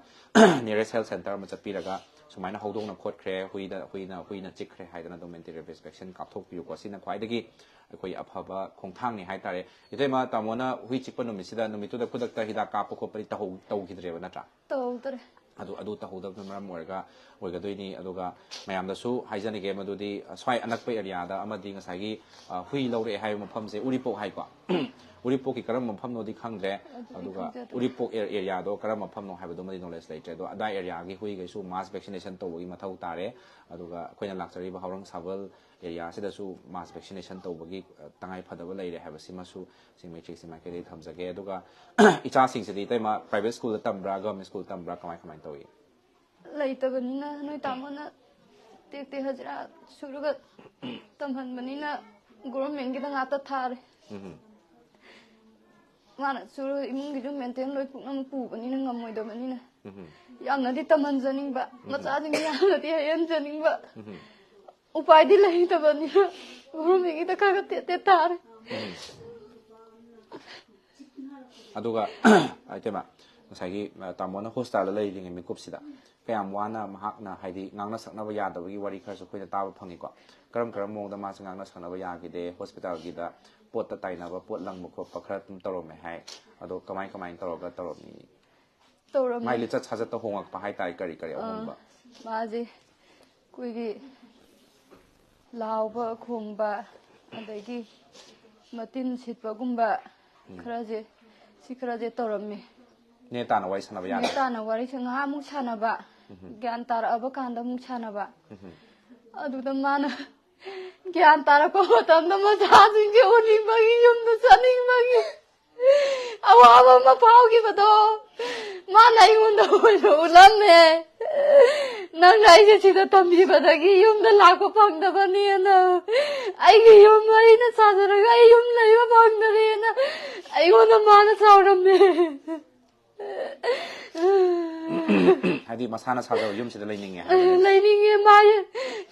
nearest health centre ꯑꯃ ꯆꯠꯄꯤꯔꯒ ꯁꯨꯃꯥꯏꯅ ꯍꯧꯗꯣꯡꯅ ꯈꯣꯠꯈ꯭ꯔꯦ, ꯍꯨꯏꯗ ꯍꯨꯏꯅ ꯍꯨꯏꯅ ꯆꯤꯛꯈ꯭ꯔꯦ ꯍꯥꯏꯗꯅ ꯑꯗꯨꯝ anti rabies vaccine ꯀꯥꯞꯊꯣꯛꯄꯤꯌꯨꯀꯣ꯫ ꯁꯤꯅ ꯈ꯭ꯋꯥꯏꯗꯒꯤ ꯑꯩꯈꯣꯏ ꯑꯐꯕ ꯈꯣꯡꯊꯥꯡꯅꯤ ꯍꯥꯏꯇꯥꯔꯦ꯫ ꯏꯇꯩꯃ, ꯇꯥꯃꯣꯅ ꯍꯨꯏ ꯆꯤꯛꯄ ꯅꯨꯃꯤꯠꯁꯤꯗ, ꯅꯨꯃꯤꯠꯇꯨꯗ ꯈꯨꯗꯛꯇ ꯍꯤꯗꯥꯛ ꯀꯥꯞꯄ ꯈꯣꯠꯄꯗꯤ ꯇꯧꯍꯧ- ꯇꯧꯈꯤꯗ꯭ꯔꯦꯕ ꯅꯠꯇ꯭ꯔꯥ? ꯇꯧꯗ꯭ꯔꯦ꯫ ꯑꯗꯨ ꯑꯗꯨ ꯇꯧꯍꯧꯗꯕꯅ ꯃꯔꯝ ꯑꯣꯏꯔꯒ ꯑꯣꯏꯒꯗꯣꯏꯅꯤ꯫ ꯑꯗꯨꯒ ꯃꯌꯥꯝꯗꯁꯨ ꯍꯥꯏꯖꯅꯤꯡꯒꯦ, ꯃꯗꯨꯗꯤ ꯑ, ꯁ꯭ꯋꯥꯏ ꯑꯅꯛꯄ areaꯗ ꯑꯃꯗꯤ ꯉꯁꯥꯏꯒꯤ ꯑ, ꯍꯨꯏ ꯂꯧꯔꯛꯑꯦ ꯍꯥꯏꯕ ꯃꯐꯝꯁꯦ ꯎꯔꯤꯄꯣꯛ ꯍꯥꯏꯀꯣ꯫ ꯎꯔꯤꯄꯣꯛꯀꯤ ꯀꯔꯝꯕ ꯃꯐꯝꯅꯣꯗꯤ ꯈꯪꯗ꯭ꯔꯦ꯫ ꯑꯗꯨꯗꯤ ꯑꯗꯨꯒ ꯈꯪꯖꯗ꯭ꯔꯦ꯫ ꯎꯔꯤꯄꯣꯛ ꯑꯦ- areaꯗꯣ ꯀꯔꯝꯕ ꯃꯐꯝꯅꯣ ꯍꯥꯏꯕꯗꯨꯃꯗꯤ knowledge ꯂꯩꯇ꯭ꯔꯦ꯫ ꯑꯗꯣ ꯑꯗꯥꯏ areaꯒꯤ ꯍꯨꯏꯈꯩꯁꯨ mass vaccination ꯇꯧꯕꯒꯤ ꯃꯊꯧ ꯇꯥꯔꯦ꯫ ꯑꯗꯨꯒ ꯑꯩꯈꯣꯏꯅ ꯂꯥꯛꯆꯔꯤꯕ ꯍꯥꯎꯔꯪ ꯁꯥꯕꯜ areaꯁꯤꯗꯁꯨ mass vaccination ꯇꯧꯕꯒꯤ ꯑ, ꯇꯉꯥꯏ ꯐꯗꯕ ꯂꯩꯔꯦ ꯍꯥꯏꯕꯁꯤꯃꯁꯨ ꯁꯤ ꯃꯩꯇ꯭ꯔꯤꯛꯁꯤ ꯃꯥꯏꯀꯩꯗꯒꯤ ꯊꯝꯖꯒꯦ꯫ ꯑꯗꯨꯒ ꯏꯆꯥꯁꯤꯡꯁꯤꯗꯤ ꯏꯇꯩꯃ private schoolꯗ ꯇꯝꯕ꯭ꯔꯥ, government school ꯇꯝꯕ꯭ꯔꯥ, ꯀꯃꯥꯏ ꯀꯃꯥꯏꯅ ꯇꯧꯏ? ꯂꯩꯇꯕꯅꯤꯅ ꯅꯣꯏ ꯇꯥꯃꯣꯅ ꯇꯦꯛ ꯇꯦꯛ ꯍꯖꯤꯔꯥ ꯁꯨꯔꯒ ꯇꯝꯍꯟꯕꯅꯤꯅ governmentꯀꯤꯗ ꯉꯥꯛꯇ ꯊꯥꯔꯦ꯫ ꯎꯝ꯫ ꯃꯥꯅ ꯁꯨꯔꯒ ꯏꯃꯨꯡꯒꯤꯁꯨ maintain ꯂꯣꯏ ꯄꯨꯝꯅꯃꯛ ꯄꯨꯕꯅꯤꯅ ꯉꯝꯃꯣꯏꯗꯕꯅꯤꯅ꯫ ꯎꯝ꯫ ꯌꯥꯝꯅꯗꯤ ꯇꯝꯍꯟꯖꯅꯤꯡꯕ, ꯎꯝ꯫ ꯃꯆꯥꯁꯤꯡ ꯌꯥꯝꯅꯗꯤ ꯍꯩꯍꯟꯖꯅꯤꯡꯕ꯫ ꯎꯝ꯫ ꯎꯄꯥꯏꯗꯤ ꯂꯩꯇꯕꯅꯤꯅ governmentꯀꯤꯗ ꯈꯔ ꯈꯔ ꯇꯦꯠ ꯇꯦꯠ ꯊꯥꯔꯦ꯫ ꯎꯝ꯫ ꯑꯗꯨꯒ ꯏꯇꯩꯃ, ꯉꯁꯥꯏꯒꯤ ꯑ, ꯇꯥꯃꯣꯅ hospitalꯗ ꯂꯩꯔꯤꯉꯩ ꯃꯤꯀꯨꯞꯁꯤꯗ ꯀꯌꯥꯝ ꯋꯥꯅ ꯃꯍꯥꯛꯅ, ꯍꯥꯏꯗꯤ, ꯉꯥꯡꯅ ꯁꯛꯅꯕ ꯌꯥꯗꯕꯒꯤ ꯋꯥꯔꯤ ꯈꯔꯁꯨ ꯑꯩꯈꯣꯏꯅ ꯇꯥꯕ ꯐꯪꯉꯤꯀꯣ꯫ ꯀꯔꯝ ꯀꯔꯝꯕ ꯃꯑꯣꯡꯗ ꯃꯥꯁꯦ ꯉꯥꯡꯅ ꯁꯛꯅꯕ ꯌꯥꯈꯤꯗꯦ hospitalꯒꯤꯗ? ꯄꯣꯠꯇ ꯇꯥꯏꯅꯕ, ꯄꯣꯠ ꯂꯪꯕ ꯈꯣꯠꯄ ꯈꯔ ꯑꯗꯨꯝ ꯇꯧꯔꯝꯃꯦ ꯍꯥꯏ꯫ ꯑꯗꯣ ꯀꯃꯥꯏ ꯀꯃꯥꯏꯅ ꯇꯧꯔꯒ ꯇꯧꯔꯝꯃꯤ? ꯇꯧꯔꯝꯃꯤ꯫ ꯃꯥꯏ ꯂꯤꯆꯠ ꯁꯥꯖꯠꯇ ꯍꯣꯡꯉꯛꯄ ꯍꯥꯏꯇꯥꯔꯦ, ꯀꯔꯤ ꯀꯔꯤ ꯑꯥ, ꯑꯍꯣꯡꯕ? ꯃꯥꯁꯦ ꯑꯩꯈꯣꯏꯒꯤ ꯂꯥꯎꯕ ꯈꯣꯡꯕ, ꯑꯗꯒꯤ ꯃꯇꯤꯟ ꯁꯤꯠꯄꯒꯨꯝꯕ ꯎꯝ꯫ ꯈꯔꯁꯦ, ꯁꯤ ꯈꯔꯁꯦ ꯇꯧꯔꯝꯃꯤ꯫ ꯅꯦ ꯇꯥꯅ ꯋꯥꯔꯤ ꯁꯥꯟꯅꯕ ꯌꯥꯗꯦ? ꯅꯦ ꯇꯥꯅ ꯋꯥꯔꯤ ꯁꯥ-, ꯉꯥꯏꯍꯥꯛ ꯑꯃꯨꯛ ꯁꯥꯟꯅꯕ, ꯎꯝ꯫ ꯒ꯭ꯌꯥꯟ ꯇꯥꯔꯛꯑꯕ ꯀꯥꯟꯗ ꯑꯃꯨꯛ ꯁꯥꯟꯅꯕ꯫ ꯎꯝ꯫ ꯑꯗꯨꯗ ꯃꯥꯅ ꯒ꯭ꯌꯥꯟ ꯇꯥꯔꯛꯄ ꯃꯇꯝꯗ ꯃꯆꯥꯁꯤꯡꯁꯦ ꯎꯅꯤꯡꯕꯒꯤ, ꯌꯨꯝꯗ ꯆꯠꯅꯤꯡꯕꯒꯤ ꯑꯋꯥꯕ ꯑꯃ ꯐꯥꯎꯈꯤꯕꯗꯣ ꯃꯥꯅ ꯑꯩꯉꯣꯟꯗ ꯑꯣꯏꯅ ꯎꯠꯂꯝꯃꯦ꯫ "ꯅꯪꯅ ꯑꯩꯁꯦ ꯁꯤꯗ ꯊꯝꯕꯤꯕꯗꯒꯤ ꯌꯨꯝꯗ ꯂꯥꯛꯄ ꯐꯪꯗꯕꯅꯦꯅ, ꯑꯩꯒꯤ ꯌꯨꯝ ꯑꯩꯅ ꯁꯥꯖꯔꯒ ꯑꯩ ꯌꯨꯝ ꯂꯩꯕ ꯐꯪꯗꯔꯦꯅ ꯑꯩꯉꯣꯟꯗ ꯃꯥꯅ ꯁꯥꯎꯔꯝꯃꯦ"꯫ ꯍꯥꯏꯗꯤ ꯃꯁꯥꯅ ꯁꯥꯖꯕ ꯌꯨꯝꯁꯤꯗ ꯂꯩꯅꯤꯡꯉꯦ ꯍꯥꯏꯕꯅꯦ꯫ "ꯂꯩꯅꯤꯡꯉꯦ, ꯃꯥꯒꯤ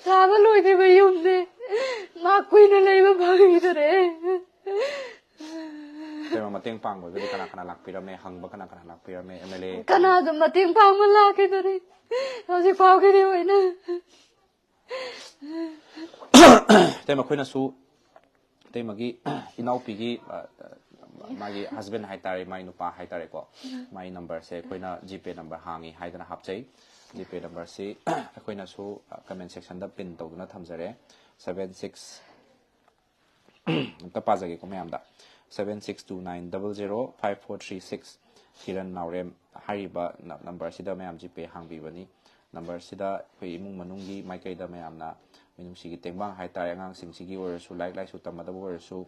ꯁꯥꯕ ꯂꯣꯏꯗ꯭ꯔꯤꯕ ꯌꯨꯝꯁꯦ ꯃꯥ ꯀꯨꯏꯅ ꯂꯩꯕ ꯐꯪꯈꯤꯗꯔꯦ"꯫ ꯏꯇꯩꯃ, ꯃꯇꯦꯡ ꯄꯥꯡꯕꯒꯗꯤ ꯀꯅꯥ ꯀꯅꯥ ꯂꯥꯛꯄꯤꯔꯝꯃꯦ? ꯍꯪꯕ ꯀꯅꯥ ꯀꯅꯥ ꯂꯥꯛꯄꯤꯔꯝꯃꯦ? M L A? ꯀꯅꯥꯁꯨ ꯃꯇꯦꯡ ꯄꯥꯡꯕ ꯂꯥꯛꯈꯤꯗꯔꯦ ꯍꯧꯖꯤꯛ ꯐꯥꯎꯒꯤꯗꯤ ꯑꯣꯏꯅ꯫ ꯏꯇꯩꯃ, ꯑꯩꯈꯣꯏꯅꯁꯨ ꯏꯇꯩꯃꯒꯤ ꯏꯅꯥꯎꯄꯤꯒꯤ, ꯑ, ꯃꯥꯒꯤ ꯍꯁꯕꯦꯟ ꯍꯥꯏꯇꯥꯔꯦ, ꯃꯥꯒꯤ ꯅꯨꯄꯥ ꯍꯥꯏꯇꯥꯔꯦꯀꯣ, ꯃꯥꯒꯤ ꯅꯝꯕꯔꯁꯦ ꯑꯩꯈꯣꯏꯅ ꯖꯤꯄꯦ ꯅꯝꯕꯔ ꯍꯥꯡꯉꯤ ꯍꯥꯏꯗꯅ ꯍꯥꯞꯆꯩ꯫ ꯖꯤꯄꯦ ꯅꯝꯕꯔꯁꯤ ꯑꯩꯈꯣꯏꯅꯁꯨ ꯀꯃꯦꯟ ꯁꯦꯛꯁꯟꯗ ꯄꯤꯟ ꯇꯧꯗꯨꯅ ꯊꯝꯖꯔꯦ꯫ ꯁꯚꯦꯟ ꯁꯤꯛꯁ ꯑꯝꯇ ꯄꯥꯖꯒꯦꯀꯣ ꯃꯌꯥꯝꯗ꯫ Seven six two nine double zero five four three six꯫ Kiran ꯅꯥꯎꯔꯦꯝ ꯍꯥꯏꯔꯤꯕ ꯅ-, ꯅꯝꯕꯔꯁꯤꯗ ꯃꯌꯥꯝ ꯖꯤꯄꯦ ꯍꯥꯡꯕꯤꯕꯅꯤ꯫ ꯅꯝꯕꯔꯁꯤꯗ ꯑꯩꯈꯣꯏ ꯏꯃꯨꯡ ꯃꯅꯨꯡꯒꯤ ꯃꯥꯏꯀꯩꯗ ꯃꯌꯥꯝꯅ ꯃꯤꯅꯨꯡꯁꯤꯒꯤ ꯇꯦꯡꯕꯥꯡ ꯍꯥꯏꯇꯥꯔꯦ, ꯑꯉꯥꯡꯁꯤꯡꯁꯤꯒꯤ ꯑꯣꯏꯔꯁꯨ, ꯂꯥꯏꯔꯤꯛ ꯂꯥꯏꯁꯨ ꯇꯝꯃꯗꯕ ꯑꯣꯏꯔꯁꯨ,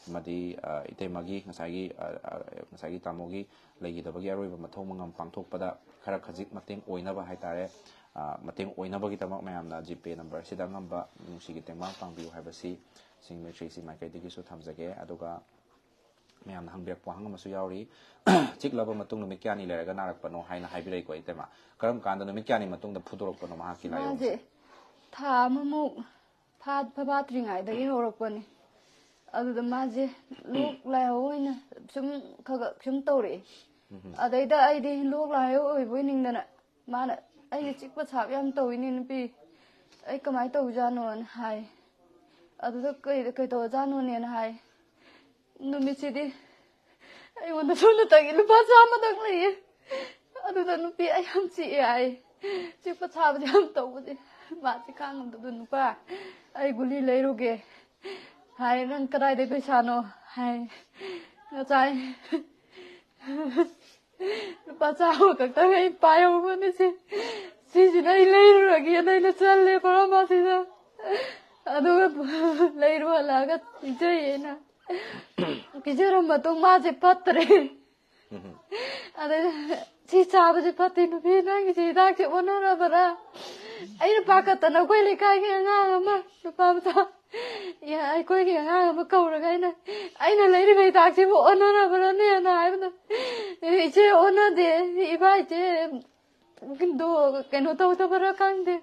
ꯑꯃꯗꯤ, ꯑ, ꯏꯇꯩꯃꯒꯤ ꯉꯁꯥꯏꯒꯤ, ꯑ, ꯑ, ꯉꯁꯥꯏꯒꯤ ꯇꯥꯃꯣꯒꯤ ꯂꯩꯈꯤꯗꯕꯒꯤ ꯑꯔꯣꯏꯕ ꯃꯊꯧ ꯃꯉꯝ ꯄꯥꯡꯊꯣꯛꯄꯗ ꯈꯔ ꯈꯖꯤꯛ ꯃꯇꯦꯡ ꯑꯣꯏꯅꯕ ꯍꯥꯏꯇꯥꯔꯦ, ꯑ, ꯃꯇꯦꯡ ꯑꯣꯏꯅꯕꯒꯤꯗꯃꯛ ꯃꯌꯥꯝꯅ ꯖꯤꯄꯦ ꯅꯝꯕꯔꯁꯤꯗ ꯑꯉꯝꯕ ꯃꯤꯅꯨꯡꯁꯤꯒꯤ ꯇꯦꯡꯕꯥꯡ ꯄꯥꯡꯕꯤꯌꯨ ꯍꯥꯏꯕꯁꯤ ꯁꯤꯡ ꯃꯩꯇ꯭ꯔꯤꯁꯤ ꯃꯥꯏꯀꯩꯗꯒꯤꯁꯨ ꯊꯝꯖꯒꯦ꯫ ꯑꯗꯨꯒ ꯃꯌꯥꯝꯅ ꯍꯪꯕꯤꯔꯛꯄ ꯋꯥꯍꯪ ꯑꯃꯁꯨ ꯌꯥꯎꯔꯤ, "ꯆꯤꯛꯂꯕ ꯃꯇꯨꯡ ꯅꯨꯃꯤꯠ ꯀꯌꯥꯅꯤ ꯂꯩꯔꯒ ꯅꯥꯔꯛꯄꯅꯣ?" ꯍꯥꯏꯅ ꯍꯥꯏꯕꯤꯔꯛꯏꯀꯣ ꯏꯇꯩꯃ꯫ ꯀꯔꯝ ꯀꯥꯟꯗ, ꯅꯨꯃꯤꯠ ꯀꯌꯥꯅꯤ ꯃꯇꯨꯡꯗ ꯐꯨꯗꯣꯔꯛꯄꯅꯣ ꯃꯍꯥꯛꯀꯤ ꯂꯥꯏꯑꯣꯡꯁꯦ? ꯃꯥꯁꯦ ꯊꯥ ꯑꯃꯃꯨꯛ ꯐꯥ-, ꯐꯥꯐꯥꯠꯇ꯭ꯔꯤꯉꯩꯗꯒꯤ ꯍꯧꯔꯛꯄꯅꯤ꯫ ꯑꯗꯨꯗ ꯃꯥꯁꯦ ꯂꯣꯛ ꯂꯥꯏꯍꯧ ꯑꯣꯏꯅ ꯁꯨꯝ ꯈꯒ ꯁꯨꯝ ꯇꯧꯔꯛꯑꯦ꯫ ꯑꯗꯩꯗ ꯑꯩꯗꯤ ꯂꯣꯛ ꯂꯥꯏꯍꯧ ꯑꯣꯏꯕꯣꯏ ꯅꯤꯡꯗꯅ, ꯃꯥꯅ "ꯑꯩꯁꯦ ꯆꯤꯛꯄ ꯁꯥꯕ ꯌꯥꯝ ꯇꯧꯋꯤꯅꯦ ꯅꯨꯄꯤ, ꯑꯩ ꯀꯃꯥꯏꯅ ꯇꯧꯖꯥꯠꯅꯣꯅ" ꯍꯥꯏ꯫ ꯑꯗꯨꯗ "ꯀꯩ, ꯀꯩꯗꯧꯔꯖꯥꯠꯅꯣꯅꯦꯅ" ꯍꯥꯏ꯫ ꯅꯨꯃꯤꯠꯁꯤꯗꯤ ꯑꯩꯉꯣꯟꯗ ꯁꯣꯝꯗꯇꯒꯤ ꯂꯨꯄꯥ ꯆꯥꯝꯃꯗꯪ ꯂꯩꯌꯦ꯫ ꯑꯗꯨꯗ "ꯅꯨꯄꯤ, ꯑꯩ ꯌꯥꯝ ꯆꯤꯛꯑꯦ" ꯍꯥꯏ꯫ ꯆꯤꯛꯄ ꯁꯥꯕꯁꯦ ꯌꯥꯝ ꯇꯧꯕꯁꯦ ꯃꯥꯁꯦ ꯈꯥꯡꯉꯝꯗꯕꯗꯣ, "ꯅꯨꯄꯥ, ꯑꯩ ꯒꯨꯂꯤ ꯂꯩꯔꯨꯒꯦ" ꯍꯥꯏ꯫ "ꯅꯪ ꯀꯗꯥꯏꯗꯩ ꯄꯩꯁꯥꯅꯣ?" ꯍꯥꯏ꯫ "ꯉꯁꯥꯏ ꯂꯨꯄꯥ ꯆꯥꯝꯃ ꯈꯛꯇꯪ ꯑꯩ ꯄꯥꯏꯍꯧꯕꯅꯤ ꯁꯤ, ꯁꯤꯁꯤꯅ ꯑꯩ ꯂꯩꯔꯨꯔꯒꯦꯅ ꯑꯩꯅ ꯆꯠꯂꯦ ꯐꯥꯔꯃꯥꯁꯤꯗ"꯫ ꯑꯗꯨꯒ ꯂꯩꯔꯨ ꯍꯜꯂꯛꯑꯒ ꯄꯤꯖꯩꯌꯦꯅ꯫ ꯄꯤꯖꯔ ꯃꯇꯨꯡ ꯃꯥꯁꯦ ꯐꯠꯇ꯭ꯔꯦ꯫ ꯑꯗꯩ ꯁꯤ ꯆꯥꯕꯁꯦ ꯐꯠꯇꯦ ꯅꯨꯄꯤ, ꯅꯪꯒꯤꯁꯦ ꯍꯤꯗꯥꯛꯁꯦ ꯑꯣꯟꯅꯔꯕ꯭ꯔꯥ? ꯑꯩꯅ ꯄꯥꯈꯠꯇꯅ ꯑꯩꯈꯣꯏ ꯂꯩꯀꯥꯏꯒꯤ ꯑꯉꯥꯡ ꯑꯃ, ꯅꯨꯄꯥ ꯃꯆꯥ, ꯑꯩꯈꯣꯏꯒꯤ ꯑꯉꯥꯡ ꯑꯃ ꯀꯧꯔꯒ ꯑꯩꯅ, ꯑꯩꯅ ꯂꯩꯔꯤꯕ ꯍꯤꯗꯥꯛꯁꯤꯕꯨ ꯑꯣꯟꯅꯔꯕ꯭ꯔꯅꯦꯅ ꯍꯥꯏꯕꯗ, "ꯏꯆꯦ, ꯑꯣꯟꯅꯗꯦ, ꯏꯕꯥ ꯏꯆꯦ, ꯗꯣ ꯀꯩꯅꯣ ꯇꯧꯗꯕ꯭ꯔꯥ ꯈꯪꯗꯦ,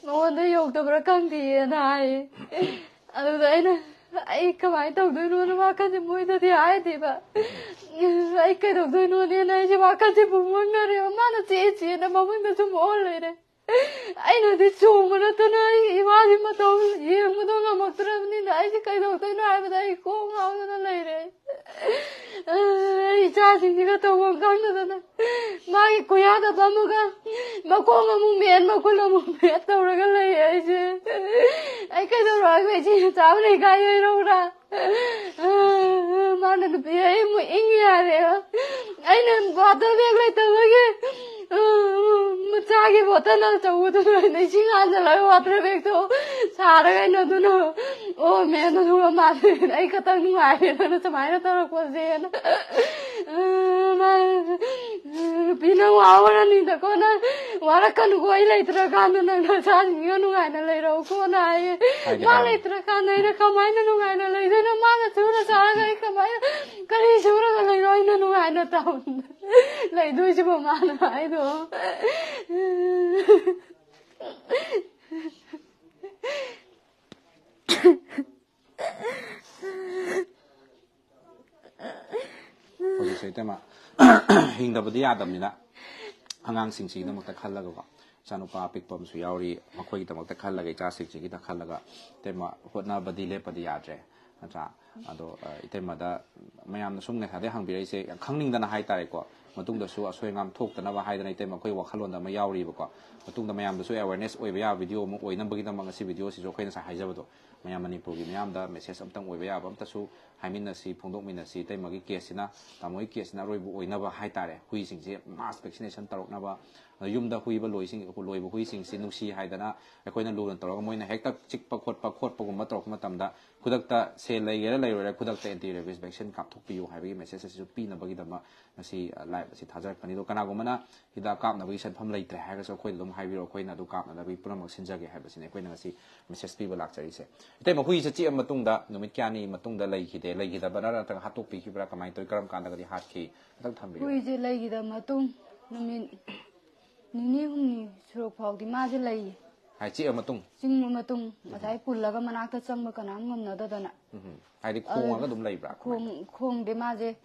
ꯃꯉꯣꯟꯗ ꯌꯧꯗꯕ꯭ꯔꯥ ꯈꯪꯗꯦꯅ" ꯍꯥꯏꯌꯦ꯫ ꯑꯗꯨꯗ ꯑꯩꯅ, "ꯑꯩ ꯀꯃꯥꯏꯅ ꯇꯧꯗꯣꯏꯅꯣꯅ ꯋꯥꯈꯜꯁꯦ ꯃꯣꯏꯗꯗꯤ ꯍꯥꯏꯗꯦꯕ꯫ ꯑꯩ ꯀꯩꯗꯧꯗꯣꯏꯅꯣꯅꯦꯅ ꯑꯩꯁꯦ ꯋꯥꯈꯜꯁꯦ ꯄꯨꯡꯃꯪ ꯉꯥꯡꯉꯦꯕ꯫ ꯃꯥꯅ ꯆꯦ ꯆꯦꯅ ꯃꯃꯤꯡꯗ ꯁꯨꯝ ꯑꯣꯟ ꯂꯩꯔꯦ꯫ ꯑꯩꯅꯗꯤ ꯆꯣꯡꯕ ꯅꯠꯇꯅ ꯑꯩ ꯏꯃꯥꯁꯤ ꯃꯇꯧ ꯌꯦꯡꯕꯗꯣ ꯉꯝꯃꯛꯇ꯭ꯔꯕꯅꯤꯅ ꯑꯩꯁꯦ ꯀꯩꯗꯧꯗꯣꯏꯅꯣ ꯍꯥꯏꯕꯗ ꯑꯩ ꯀꯣꯛ ꯉꯥꯎꯗꯅ ꯂꯩꯔꯦ꯫ ꯑꯩ ꯏꯆꯥꯁꯤꯡꯁꯤꯒ ꯇꯧꯐꯝ ꯈꯪꯗꯗꯅ ꯃꯥꯒꯤ ꯀꯨꯌꯥꯗ ꯐꯝꯃꯒ ꯃꯈꯣꯡ ꯑꯃꯨꯛ ꯃꯦꯠ, ꯃꯈꯨꯠ ꯑꯃꯨꯛ ꯃꯦꯠ ꯇꯧꯔꯒ ꯂꯩ ꯑꯩꯁꯦ꯫ ꯑꯩ ꯀꯩꯗꯧꯔꯛꯑꯒ ꯏꯆꯦ ꯆꯥꯕ ꯂꯩ ꯀꯥꯏ ꯂꯩꯔꯧꯔꯥ? ꯃꯥꯅ ꯅꯨꯄꯤ ꯑꯩ ꯑꯃꯨꯛ ꯏꯪꯉꯤ ꯍꯥꯏꯔꯦ꯫ ꯑꯩꯅ ꯋꯥꯇꯔ ꯕꯦꯒ ꯂꯩꯇꯕꯒꯤ ꯃꯆꯥꯒꯤ ꯕꯣꯇꯜ ꯑꯆꯧꯕꯗꯨꯗ ꯑꯩꯅ ꯏꯁꯤꯡ ꯍꯥꯟꯖꯜꯂꯒ ꯋꯥꯇꯔ ꯕꯦꯒꯇꯣ ꯁꯥꯔꯒ ꯑꯩꯅ ꯑꯗꯨꯅ ꯑꯣ ꯃꯦꯝ ꯑꯗꯨꯒ ꯃꯥꯁꯦ ꯑꯩ ꯈꯛꯇꯪ ꯅꯨꯡꯉꯥꯏꯔꯦ ꯅꯪꯅ ꯁꯨꯃꯥꯏꯅ ꯇꯧꯔꯛꯄꯁꯦꯅ꯫ ꯅꯨꯄꯤ ꯅꯪ ꯋꯥꯍꯧꯔꯅꯤꯗꯀꯣ, ꯅꯪ ꯋꯥꯔꯛꯀꯅꯨꯀꯣ, ꯑꯩ ꯂꯩꯇ꯭ꯔꯀꯥꯟꯗ ꯅꯪ ꯅꯆꯥꯁꯤꯡꯁꯤꯒ ꯅꯨꯡꯉꯥꯏꯅ ꯂꯩꯔꯛꯎꯀꯣꯅ ꯍꯥꯏꯌꯦ꯫ ꯍꯥꯏꯗꯤ ꯃꯥ ꯍꯥꯏ꯫ ꯂꯩꯇ꯭ꯔꯀꯥꯟꯗ ꯑꯩꯅ ꯀꯃꯥꯏꯅ ꯅꯨꯡꯉꯥꯏꯅ ꯂꯩꯗꯣꯏꯅꯣ? ꯃꯥꯅ ꯁꯨꯔ ꯆꯥꯔꯒ ꯑꯩ ꯀꯃꯥꯏꯅ, ꯀꯔꯤ ꯁꯨꯔꯒ ꯂꯩꯔꯣꯏꯅꯣ ꯅꯨꯡꯉꯥꯏꯅ ꯇꯧ ꯂꯩꯗꯣꯏꯁꯤꯕꯣ ꯃꯥꯅ ꯍꯥꯏꯗꯣ? ꯍꯧꯖꯤꯛꯁꯦ ꯏꯇꯩꯃ, ꯍꯤꯡꯗꯕꯗꯤ ꯌꯥꯗꯕꯅꯤꯅ ꯑꯉꯥꯡꯁꯤꯡꯁꯤꯒꯤꯗꯃꯛꯇ ꯈꯜꯂꯒꯀꯣ, ꯏꯆꯥꯅꯨꯄꯥ ꯑꯄꯤꯛꯄ ꯑꯃꯁꯨ ꯌꯥꯎꯔꯤ, ꯃꯈꯣꯏꯒꯤꯗꯃꯛꯇ ꯈꯜꯂꯒ, ꯏꯆꯥꯁꯤꯡꯁꯤꯒꯤꯗ ꯈꯜꯂꯒ ꯏꯇꯩꯃ ꯍꯣꯠꯅꯕꯗꯤ ꯂꯦꯞꯄꯗꯤ ꯌꯥꯗ꯭ꯔꯦ, ꯅꯠꯇ꯭ꯔꯥ? ꯑꯗꯣ ꯏꯇꯩꯃꯗ ꯃꯌꯥꯝꯅ ꯁꯨꯝ ꯉꯁꯥꯏꯗꯩ ꯍꯪꯕꯤꯔꯛꯏꯁꯦ ꯌꯥꯝ ꯈꯪꯅꯤꯡꯗꯅ ꯍꯥꯏꯇꯥꯔꯦꯀꯣ, ꯃꯇꯨꯡꯗꯁꯨ ꯑꯁꯣꯏ ꯑꯉꯥꯝ ꯊꯣꯛꯇꯅꯕ ꯍꯥꯏꯗꯅ ꯏꯇꯩꯃ ꯑꯩꯈꯣꯏ ꯋꯥꯈꯜꯂꯣꯟꯗ ꯑꯃ ꯌꯥꯎꯔꯤꯕꯀꯣ꯫ ꯃꯇꯨꯡꯗ ꯃꯌꯥꯝꯗꯁꯨ ꯑꯦꯋꯦꯔꯅꯦꯁ ꯑꯣꯏꯕ ꯌꯥꯕ ꯚꯤꯗꯤꯑꯣ ꯑꯃ ꯑꯣꯏꯅꯕꯒꯤꯗꯃꯛ ꯉꯁꯤ ꯚꯤꯗꯤꯑꯣꯁꯤꯁꯨ ꯑꯩꯈꯣꯏ ꯉꯁꯥꯏ ꯍꯥꯏꯖꯕꯗꯣ ꯃꯌꯥꯝ ꯃꯅꯤꯄꯨꯔꯒꯤ ꯃꯤꯌꯥꯝꯗ ꯃꯦꯁꯦꯖ ꯑꯝꯇꯪ ꯑꯣꯏꯕ ꯌꯥꯕ ꯑꯝꯇꯁꯨ ꯍꯥꯏꯃꯤꯟꯅꯁꯤ, ꯐꯣꯡꯗꯣꯛꯃꯤꯟꯅꯁꯤ꯫ ꯏꯇꯩꯃꯒꯤ ꯀꯦꯁꯁꯤꯅ, ꯇꯥꯃꯣꯒꯤ ꯀꯦꯁꯁꯤꯅ ꯑꯔꯣꯏꯕ ꯑꯣꯏꯅꯕ ꯍꯥꯏꯇꯥꯔꯦ, ꯍꯨꯏꯁꯤꯡꯁꯦ ꯃꯥꯁ ꯚꯦꯛꯁꯤꯅꯦꯁꯟ ꯇꯧꯔꯛꯅꯕ꯫ ꯑꯗꯣ ꯌꯨꯝꯗ ꯍꯨꯏꯕ ꯂꯣꯏꯁꯤꯡ, ꯂꯣꯏꯕ ꯍꯨꯏꯁꯤꯡꯁꯤ ꯅꯨꯡꯁꯤ ꯍꯥꯏꯗꯅ ꯑꯩꯈꯣꯏꯅ ꯂꯨꯅ ꯇꯧꯔꯒ ꯃꯣꯏꯅ ꯍꯦꯛꯇ ꯆꯤꯛꯄ ꯈꯣꯠꯄ ꯈꯣꯠꯄꯒꯨꯝꯕ ꯇꯧꯔꯛꯄ ꯃꯇꯝꯗ ꯈꯨꯗꯛꯇ ꯁꯦꯜ ꯂꯩꯒꯦꯔꯥ ꯂꯩꯔꯣꯏꯔꯥ ꯈꯨꯗꯛꯇ ꯑꯦꯟꯇꯤ ꯔꯦꯕꯤꯁ ꯚꯦꯛꯁꯤꯟ ꯀꯥꯞꯊꯣꯛꯄꯤꯌꯨ ꯍꯥꯏꯕꯒꯤ ꯃꯦꯁꯦꯖ ꯑꯁꯤꯁꯨ ꯄꯤꯅꯕꯒꯤꯗꯃꯛ ꯉꯁꯤ, ꯑ, ꯂꯥꯏꯚ ꯑꯁꯤ ꯊꯥꯖꯔꯛꯄꯅꯤ꯫ ꯑꯗꯣ ꯀꯅꯥꯒꯨꯝꯕꯅ ꯍꯤꯗꯥꯛ ꯀꯥꯞꯅꯕꯒꯤ ꯁꯦꯟꯐꯝ ꯂꯩꯇ꯭ꯔꯦ ꯍꯥꯏꯔꯒꯁꯨ ꯑꯩꯈꯣꯏꯗ ꯑꯗꯨꯝ ꯍꯥꯏꯕꯤꯔꯛꯑꯣ, ꯑꯩꯈꯣꯏꯅ ꯑꯗꯨ ꯀꯥꯞꯅꯅꯕꯒꯤ ꯄꯨꯝꯅꯃꯛ ꯁꯤꯟꯖꯒꯦ ꯍꯥꯏꯕꯁꯤꯅꯤ ꯑꯩꯈꯣꯏꯅ ꯉꯁꯤ ꯃꯦꯁꯦꯖ ꯄꯤꯕ ꯂꯥꯛꯆꯔꯤꯁꯦ꯫ ꯏꯇꯩꯃ, ꯍꯨꯏꯁꯦ ꯆꯤꯛꯑ ꯃꯇꯨꯡꯗ ꯅꯨꯃꯤꯠ ꯀꯌꯥꯅꯤ ꯃꯇꯨꯡꯗ ꯂꯩꯈꯤꯗꯦ? ꯂꯩꯈꯤꯗꯕ ꯅꯠꯇ꯭ꯔꯒ ꯍꯥꯠꯇꯣꯛꯄꯤꯈꯤꯕ꯭ꯔꯥ? ꯀꯃꯥꯏꯅ ꯇꯧꯋꯤ? ꯀꯔꯝ ꯀꯥꯟꯗꯒꯗꯤ ꯍꯥꯠꯈꯤ? ꯈꯤꯇꯪ ꯊꯝꯕꯤꯌꯨ꯫ ꯍꯨꯏꯁꯦ ꯂꯩꯈꯤꯗꯕ ꯃꯇꯨꯡ ꯅꯨꯃꯤꯠ ꯅꯤꯅꯤ ꯍꯨꯝꯅꯤ ꯁꯨꯔꯛ ꯐꯥꯎꯗꯤ ꯃꯥꯁꯦ ꯂꯩꯌꯦ꯫ ꯍꯥꯏ, ꯆꯤꯛꯑ ꯃꯇꯨꯡ? ꯆꯤꯡꯕ ꯃꯇꯨꯡ ꯉꯁꯥꯏ ꯄꯨꯜꯂꯒ ꯃꯅꯥꯛꯇ ꯆꯪꯕ ꯀꯅꯥꯝ ꯉꯝꯅꯗꯗꯅ꯫ ꯎꯝ꯫ ꯍꯥꯏꯗꯤ ꯈꯣꯡꯉꯒ ꯑꯗꯨꯝ ꯂꯩꯕ꯭ꯔꯥ? ꯈꯣꯡ-, ꯈꯣꯡꯗꯦ ꯃꯥꯁꯦ꯫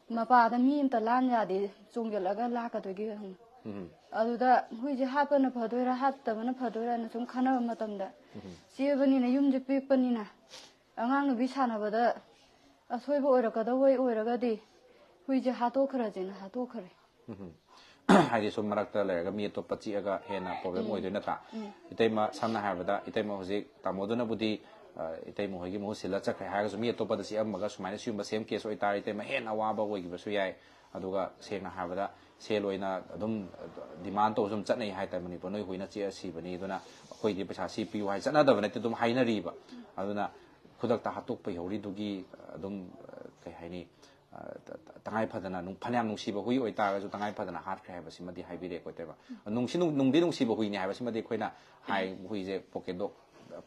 ꯃꯄꯥꯗ ꯃꯤ ꯑꯝꯇ ꯂꯥꯟ ꯌꯥꯗꯦ, ꯆꯣꯡꯁꯤꯜꯂꯒ ꯂꯥꯛꯀꯗꯣꯏꯒꯤ ꯍꯪꯉꯤ꯫ ꯎꯝ꯫ ꯑꯗꯨꯗ ꯍꯨꯏꯁꯦ ꯍꯥꯠꯄꯅ ꯐꯗꯣꯏꯔꯥ ꯍꯥꯠꯇꯕꯅ ꯐꯗꯣꯏꯔꯥꯅ ꯁꯨꯝ ꯈꯟꯅꯕ ꯃꯇꯝꯗ, ꯎꯝ꯫ ꯆꯤꯛꯑꯕꯅꯤꯅ ꯌꯨꯝꯁꯦ ꯄꯤꯛꯄꯅꯤꯅ ꯑꯉꯥꯡ ꯅꯨꯕꯤ ꯁꯥꯟꯅꯕꯗ ꯑꯁꯣꯏꯕ ꯑꯣꯏꯔꯛꯀꯗꯕ ꯑꯣꯏꯔꯒꯗꯤ ꯍꯨꯏꯁꯦ ꯍꯥꯠꯇꯣꯛꯈ꯭ꯔꯁꯦꯅ ꯍꯥꯠꯇꯣꯛꯈ꯭ꯔꯦ꯫ ꯎꯝ꯫ ꯍꯥꯏꯗꯤ ꯁꯨꯝ ꯃꯔꯛꯇ ꯂꯩꯔꯒ ꯃꯤ ꯑꯇꯣꯞꯄ ꯆꯤꯛꯑꯒ ꯍꯦꯟꯅ ꯄ꯭ꯔꯣꯕ꯭ꯂꯦꯝ ꯎꯝ꯫ ꯑꯣꯏꯗꯣꯏ ꯅꯠꯇ꯭ꯔꯥ? ꯎꯝ꯫ ꯏꯇꯩꯃ, ꯁꯝꯅ ꯍꯥꯏꯔꯕꯗ ꯏꯇꯩꯃ ꯍꯧꯖꯤꯛ ꯇꯥꯃꯣꯗꯨꯅꯕꯨꯗꯤ, ꯑ, ꯏꯇꯩꯃ ꯍꯣꯏꯒꯤ ꯃꯍꯨꯠ ꯁꯤꯜꯂ ꯆꯠꯈ꯭ꯔꯦ ꯍꯥꯏꯔꯒꯁꯨ ꯃꯤ ꯑꯇꯣꯞꯄꯗ ꯆꯤꯛꯑꯝꯃꯒ ꯁꯨꯃꯥꯏꯅ ꯁꯤꯒꯨꯝꯕ ꯁꯦꯝ ꯀꯦꯁ ꯑꯣꯏꯇꯥꯔꯗꯤ ꯏꯇꯩꯃ ꯍꯦꯟꯅ ꯑꯋꯥꯕ ꯑꯣꯏꯈꯤꯕꯁꯨ ꯌꯥꯏ꯫ ꯑꯗꯨꯒ ꯁꯦꯡꯅ ꯍꯥꯏꯔꯕꯗ ꯁꯦꯜ ꯑꯣꯏꯅ ꯑꯗꯨꯝ ꯗꯤꯃꯥꯟ ꯇꯧꯔ ꯁꯨꯝ ꯆꯠꯅꯩ ꯍꯥꯏꯇꯥꯔꯦ ꯃꯅꯤꯄꯨꯔ, "ꯅꯣꯏ ꯍꯨꯏꯅ ꯆꯤꯛꯑ ꯁꯤꯕꯅꯤ, ꯑꯗꯨꯅ ꯑꯩꯈꯣꯏꯗꯤ ꯄꯩꯁꯥ ꯁꯤ ꯄꯤꯌꯨ" ꯍꯥꯏ ꯆꯠꯅꯗꯕ ꯅꯠꯇꯦ, ꯑꯗꯨꯝ ꯍꯥꯏꯅꯔꯤꯕ꯫ ꯑꯗꯨꯅ ꯈꯨꯗꯛꯇ ꯍꯥꯠꯇꯣꯛꯄ ꯌꯧꯔꯤꯗꯨꯒꯤ ꯑꯗꯨꯝ, ꯑ, ꯀꯩ ꯍꯥꯏꯅꯤ, ꯑ, ꯇ-, ꯇ-, ꯇꯉꯥꯏ ꯐꯗꯅ ꯅꯨꯡ-, ꯐꯅꯌꯥꯝ ꯅꯨꯡꯁꯤꯕ ꯍꯨꯏ ꯑꯣꯏꯇꯥꯔꯒꯁꯨ ꯇꯉꯥꯏ ꯐꯗꯅ ꯍꯥꯠꯈ꯭ꯔꯦ ꯍꯥꯏꯕꯁꯤꯃꯗꯤ ꯍꯥꯏꯕꯤꯔꯦꯀꯣ ꯏꯇꯩꯃ꯫ ꯅꯨꯡꯁꯤ-, ꯅꯨꯡ-, ꯅꯨꯡꯗꯤ ꯅꯨꯡꯁꯤꯕ ꯍꯨꯏꯅꯤ ꯍꯥꯏꯕꯁꯤꯃꯗꯤ ꯑꯩꯈꯣꯏꯅ ꯍꯥꯏ, ꯍꯨꯏꯁꯦ ꯄꯣꯀꯦꯠ ꯗꯣꯒ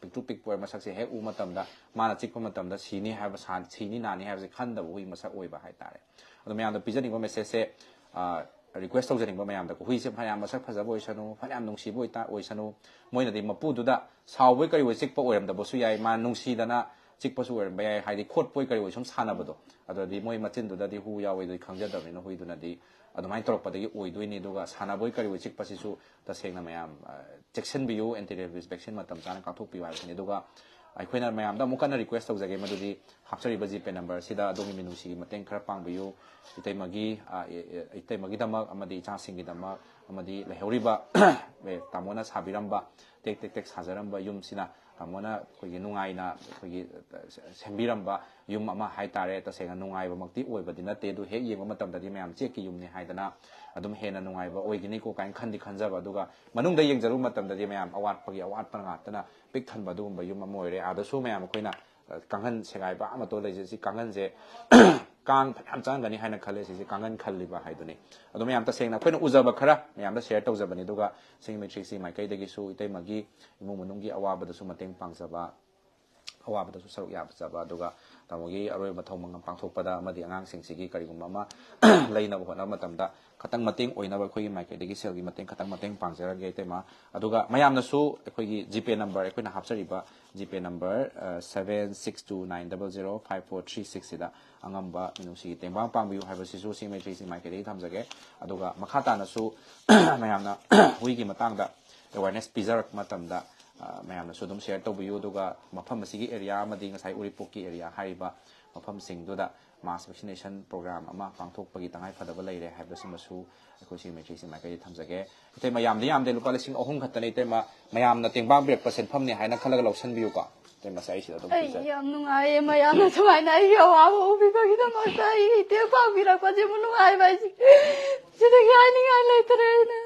ꯄꯤꯛꯇ꯭ꯔꯨ ꯄꯤꯛꯄ ꯑꯣꯏꯔ ꯃꯁꯛꯁꯦ ꯍꯦꯛ ꯎꯕ ꯃꯇꯝꯗ ꯃꯥꯅ ꯆꯤꯛꯄ ꯃꯇꯝꯗ ꯁꯤꯅꯤ ꯍꯥꯏꯕ ꯁꯥ-, ꯁꯤꯅꯤ ꯅꯥꯅꯤ ꯍꯥꯏꯕꯁꯦ ꯈꯟꯗꯕ ꯍꯨꯏ ꯃꯁꯛ ꯑꯣꯏꯕ ꯍꯥꯏꯇꯥꯔꯦ꯫ ꯑꯗꯣ ꯃꯌꯥꯝꯗ ꯄꯤꯖꯅꯤꯡꯕ ꯃꯦꯁꯦꯖꯁꯦ, ꯑ, ꯔꯤꯀ꯭ꯋꯦꯁ ꯇꯧꯖꯅꯤꯡꯕ ꯃꯌꯥꯝꯗ, ꯍꯨꯏꯁꯦ ꯐꯅꯌꯥꯝ ꯃꯁꯛ ꯐꯖꯕ ꯑꯣꯏꯁꯅꯨ, ꯐꯅꯌꯥꯝ ꯅꯨꯡꯁꯤꯕ ꯑꯣꯏꯇꯥ-, ꯑꯣꯏꯁꯅꯨ, ꯃꯣꯏꯅꯗꯤ ꯃꯄꯨꯗꯨꯗ ꯁꯥꯎꯕꯣꯏ ꯀꯔꯤꯕꯣꯏ ꯆꯤꯛꯄ ꯑꯣꯏꯔꯝꯗꯕꯁꯨ ꯌꯥꯏ, ꯃꯥ ꯅꯨꯡꯁꯤꯗꯅ ꯆꯤꯛꯄꯁꯨ ꯑꯣꯏꯔꯝꯕ ꯌꯥꯏ, ꯍꯥꯏꯗꯤ ꯈꯣꯠꯄꯣꯏ ꯀꯔꯤꯕꯣꯏ ꯁꯨꯝ ꯁꯥꯟꯅꯕꯗꯣ, ꯑꯗꯨꯗꯤ ꯃꯣꯏ ꯃꯆꯤꯟꯗꯨꯗꯗꯤ ꯍꯨ ꯌꯥꯎꯋꯦ ꯑꯗꯨꯗꯤ ꯈꯪꯖꯗꯕꯅꯤꯅ ꯍꯨꯏꯗꯨꯅꯗꯤ ꯑꯗꯨꯃꯥꯏꯅ ꯇꯧꯔꯛꯄꯗꯒꯤ ꯑꯣꯏꯗꯣꯏꯅꯤ꯫ ꯑꯗꯨꯒ ꯁꯥꯟꯅꯕꯣꯏ ꯀꯔꯤꯕꯣꯏ ꯆꯤꯛꯄꯁꯤꯁꯨ ꯇꯁꯦꯡꯅ ꯃꯌꯥꯝ, ꯑ, ꯆꯦꯛꯁꯤꯟꯕꯤꯌꯨ, ꯑꯦꯟꯇꯤ ꯔꯦꯕꯤꯁ ꯚꯦꯛꯁꯤꯟ ꯃꯇꯝ ꯆꯥꯅ ꯀꯥꯞꯊꯣꯛꯄꯤꯌꯨ ꯍꯥꯏꯕꯁꯤꯅꯤ꯫ ꯑꯗꯨꯒ ꯑꯩꯈꯣꯏꯅ ꯃꯌꯥꯝꯗ ꯑꯃꯨꯛ ꯀꯟꯅ ꯔꯤꯀ꯭ꯋꯦꯁ ꯇꯧꯖꯒꯦ, ꯃꯗꯨꯗꯤ ꯍꯥꯞꯆꯔꯤꯕ ꯖꯤꯄꯦ ꯅꯝꯕꯔ ꯑꯁꯤꯗ ꯑꯗꯣꯝꯒꯤ ꯃꯤꯅꯨꯡꯁꯤꯒꯤ ꯃꯇꯦꯡ ꯈꯔ ꯄꯥꯡꯕꯤꯌꯨ꯫ ꯏꯇꯩꯃꯒꯤ, ꯑ, ꯏ-, ꯏ-, ꯏꯇꯩꯃꯒꯤꯗꯃꯛ ꯑꯃꯗꯤ ꯏꯆꯥꯁꯤꯡꯒꯤꯗꯃꯛ ꯑꯃꯗꯤ ꯂꯩꯍꯧꯔꯤꯕ ꯇꯥꯃꯣꯅ ꯁꯥꯕꯤꯔꯝꯕ, ꯇꯦꯛ ꯇꯦꯛ ꯇꯦꯛ ꯁꯥꯖꯔꯝꯕ ꯌꯨꯝꯁꯤꯅ ꯇꯥꯃꯣꯅ ꯑꯩꯈꯣꯏꯒꯤ ꯅꯨꯡꯉꯥꯏꯅ ꯑꯩꯈꯣꯏꯒꯤ ꯁꯦꯝꯕꯤꯔꯝꯕ ꯌꯨꯝ ꯑꯃ ꯍꯥꯏꯇꯥꯔꯦ꯫ ꯇꯁꯦꯡꯅ ꯅꯨꯡꯉꯥꯏꯕꯃꯛꯇꯤ ꯑꯣꯏꯕꯗꯤ ꯅꯠꯇꯦ, ꯑꯗꯨ ꯍꯦꯛ ꯌꯦꯡꯕ ꯃꯇꯝꯗꯗꯤ ꯃꯌꯥꯝ ꯆꯦꯛꯀꯤ ꯌꯨꯝꯅꯤ ꯍꯥꯏꯗꯅ ꯑꯗꯨꯝ ꯍꯦꯟꯅ ꯅꯨꯡꯉꯥꯏꯕ ꯑꯣꯏꯒꯅꯤꯀꯣ ꯀꯥꯏꯅ ꯈꯟꯗꯤ ꯈꯟꯖꯕ, ꯑꯗꯨꯒ ꯃꯅꯨꯡꯗ ꯌꯦꯡꯖꯔꯨꯕ ꯃꯇꯝꯗꯗꯤ ꯃꯌꯥꯝ ꯑꯋꯥꯠꯄꯒꯤ ꯑꯋꯥꯠꯄ ꯉꯥꯛꯇꯅ ꯄꯤꯛ ꯊꯟꯕ ꯑꯗꯨꯒꯨꯝꯕ ꯌꯨꯝ ꯑꯃ ꯑꯣꯏꯔꯦ꯫ ꯑꯥꯗꯁꯨ ꯃꯌꯥꯝ ꯑꯩꯈꯣꯏꯅ ꯀꯥꯡꯈꯟ ꯁꯦꯒꯥꯏꯕ ꯑꯃ ꯇꯣ ꯂꯩꯖꯩ꯫ ꯁꯤ ꯀꯥꯡꯈꯟꯁꯦ ꯀꯥꯡ ꯐꯅꯌꯥꯝ ꯆꯪꯒꯅꯤ ꯍꯥꯏꯅ ꯈꯜꯂꯦ꯫ ꯁꯤꯁꯦ ꯀꯥꯡꯈꯟ ꯈꯜꯂꯤꯕ ꯍꯥꯏꯗꯨꯅꯤ꯫ ꯑꯗꯣ ꯃꯌꯥꯝ ꯇꯁꯦꯡꯅ ꯑꯩꯈꯣꯏꯅ ꯎꯖꯕ ꯈꯔ ꯃꯌꯥꯝꯗ ꯁꯤꯌꯔ ꯇꯧꯖꯕꯅꯤ꯫ ꯑꯗꯨꯒ ꯁꯤꯡ ꯃꯩꯇ꯭ꯔꯤꯁꯤ ꯃꯥꯏꯀꯩꯗꯒꯤꯁꯨ ꯏꯇꯩꯃꯒꯤ ꯏꯃꯨꯡ ꯃꯅꯨꯡꯒꯤ ꯑꯋꯥꯕꯗꯁꯨ ꯃꯇꯦꯡ ꯄꯥꯡꯖꯕ, ꯑꯋꯥꯕꯗꯁꯨ ꯁꯔꯨꯛ ꯌꯥꯖꯕ, ꯑꯗꯨꯒ ꯇꯥꯃꯣꯒꯤ ꯑꯔꯣꯏꯕ ꯃꯊꯧ ꯃꯉꯝ ꯄꯥꯡꯊꯣꯛꯄꯗ ꯑꯃꯗꯤ ꯑꯉꯥꯡꯁꯤꯡꯁꯤꯒꯤ ꯀꯔꯤꯒꯨꯝꯕ ꯑꯃ ꯂꯩꯅꯕ ꯍꯣꯠꯅꯕ ꯃꯇꯝꯗ ꯈꯇꯪ ꯃꯇꯦꯡ ꯑꯣꯏꯅꯕ ꯑꯩꯈꯣꯏꯒꯤ ꯃꯥꯏꯀꯩꯗꯒꯤ ꯁꯦꯜꯒꯤ ꯃꯇꯦꯡ ꯈꯇꯪ ꯃꯇꯦꯡ ꯄꯥꯡꯖꯔꯒꯦ ꯏꯇꯩꯃ꯫ ꯑꯗꯨꯒ ꯃꯌꯥꯝꯅꯁꯨ ꯑꯩꯈꯣꯏꯒꯤ ꯖꯤꯄꯦ ꯅꯝꯕꯔ ꯑꯩꯈꯣꯏꯅ ꯍꯥꯞꯆꯔꯤꯕ ꯖꯤꯄꯦ number seven six two nine double zero five four three six ꯁꯤꯗ ꯑꯉꯝꯕ ꯃꯤꯅꯨꯡꯁꯤꯒꯤ ꯇꯦꯡꯕꯥꯡ ꯄꯥꯡꯕꯤꯌꯨ ꯍꯥꯏꯕꯁꯤꯁꯨ ꯁꯤꯡ ꯃꯩꯇ꯭ꯔꯤꯁꯤ ꯃꯥꯏꯀꯩꯗꯒꯤ ꯊꯝꯖꯒꯦ꯫ ꯑꯗꯨꯒ ꯃꯈꯥ ꯇꯥꯅꯁꯨ ꯃꯌꯥꯝꯅ ꯍꯨꯏꯒꯤ ꯃꯇꯥꯡꯗ ꯑꯦꯋꯥꯔꯅꯦꯁ ꯄꯤꯖꯔꯛꯄ ꯃꯇꯝꯗ ꯃꯌꯥꯝꯅꯁꯨ ꯑꯗꯨꯝ ꯁꯤꯌꯔ ꯇꯧꯕꯤꯌꯨ꯫ ꯑꯗꯨꯒ ꯃꯐꯝ ꯑꯁꯤꯒꯤ ꯑꯦꯔꯤꯌꯥ ꯑꯃꯗꯤ ꯉꯁꯥꯏ ꯎꯔꯤꯄꯣꯛꯀꯤ ꯑꯦꯔꯤꯌꯥ ꯍꯥꯏꯔꯤꯕ ꯃꯐꯝꯁꯤꯡꯗꯨꯗ ꯃꯥꯁ ꯚꯦꯛꯁꯤꯅꯦꯁꯟ ꯄ꯭ꯔꯣꯒ꯭ꯔꯥꯝ ꯑꯃ ꯄꯥꯡꯊꯣꯛꯄꯒꯤ ꯇꯉꯥꯏꯐꯗꯕ ꯂꯩꯔꯦ ꯍꯥꯏꯕꯁꯤꯃꯁꯨ ꯑꯩꯈꯣꯏ ꯁꯤꯡ ꯃꯩꯇ꯭ꯔꯤꯁꯤ ꯃꯥꯏꯀꯩꯗꯒꯤ ꯊꯝꯖꯒꯦ꯫ ꯏꯇꯩꯃ, ꯌꯥꯝꯗꯤ ꯌꯥꯝꯗꯦ, ꯂꯨꯄꯥ ꯂꯤꯁꯤꯡ ꯑꯍꯨꯝ ꯈꯛꯇꯅꯦ ꯏꯇꯩꯃ, ꯃꯌꯥꯝꯅ ꯇꯦꯡꯕꯥꯡ ꯄꯤꯔꯛꯄ ꯁꯦꯟꯐꯝꯅꯦ ꯍꯥꯏꯅ ꯈꯜꯂꯒ ꯂꯧꯁꯟꯕꯤꯌꯨꯀꯣ꯫ ꯏꯇꯩꯃꯁꯦ ꯑꯩ ꯁꯤꯗ ꯑꯗꯨꯝ ꯑꯩ ꯄꯤꯖꯒꯦ꯫ ꯌꯥꯝ ꯅꯨꯡꯉꯥꯏꯌꯦ, ꯃꯌꯥꯝꯅ ꯁꯨꯃꯥꯏꯅ ꯑꯩꯒꯤ ꯑꯋꯥꯕ ꯎꯕꯤꯕꯒꯤꯗꯃꯛꯇ꯫ ꯑꯩꯒꯤ ꯏꯇꯦꯡ ꯄꯥꯡꯕꯤꯔꯛꯄꯁꯤꯕꯨ ꯅꯨꯡꯉꯥꯏꯕ ꯍꯥꯏꯁꯦ ꯁꯤꯗꯒꯤ ꯍꯥꯏꯅꯤꯡꯉꯥꯏ ꯂꯩꯇ꯭ꯔꯦ꯫ ꯑꯩꯅ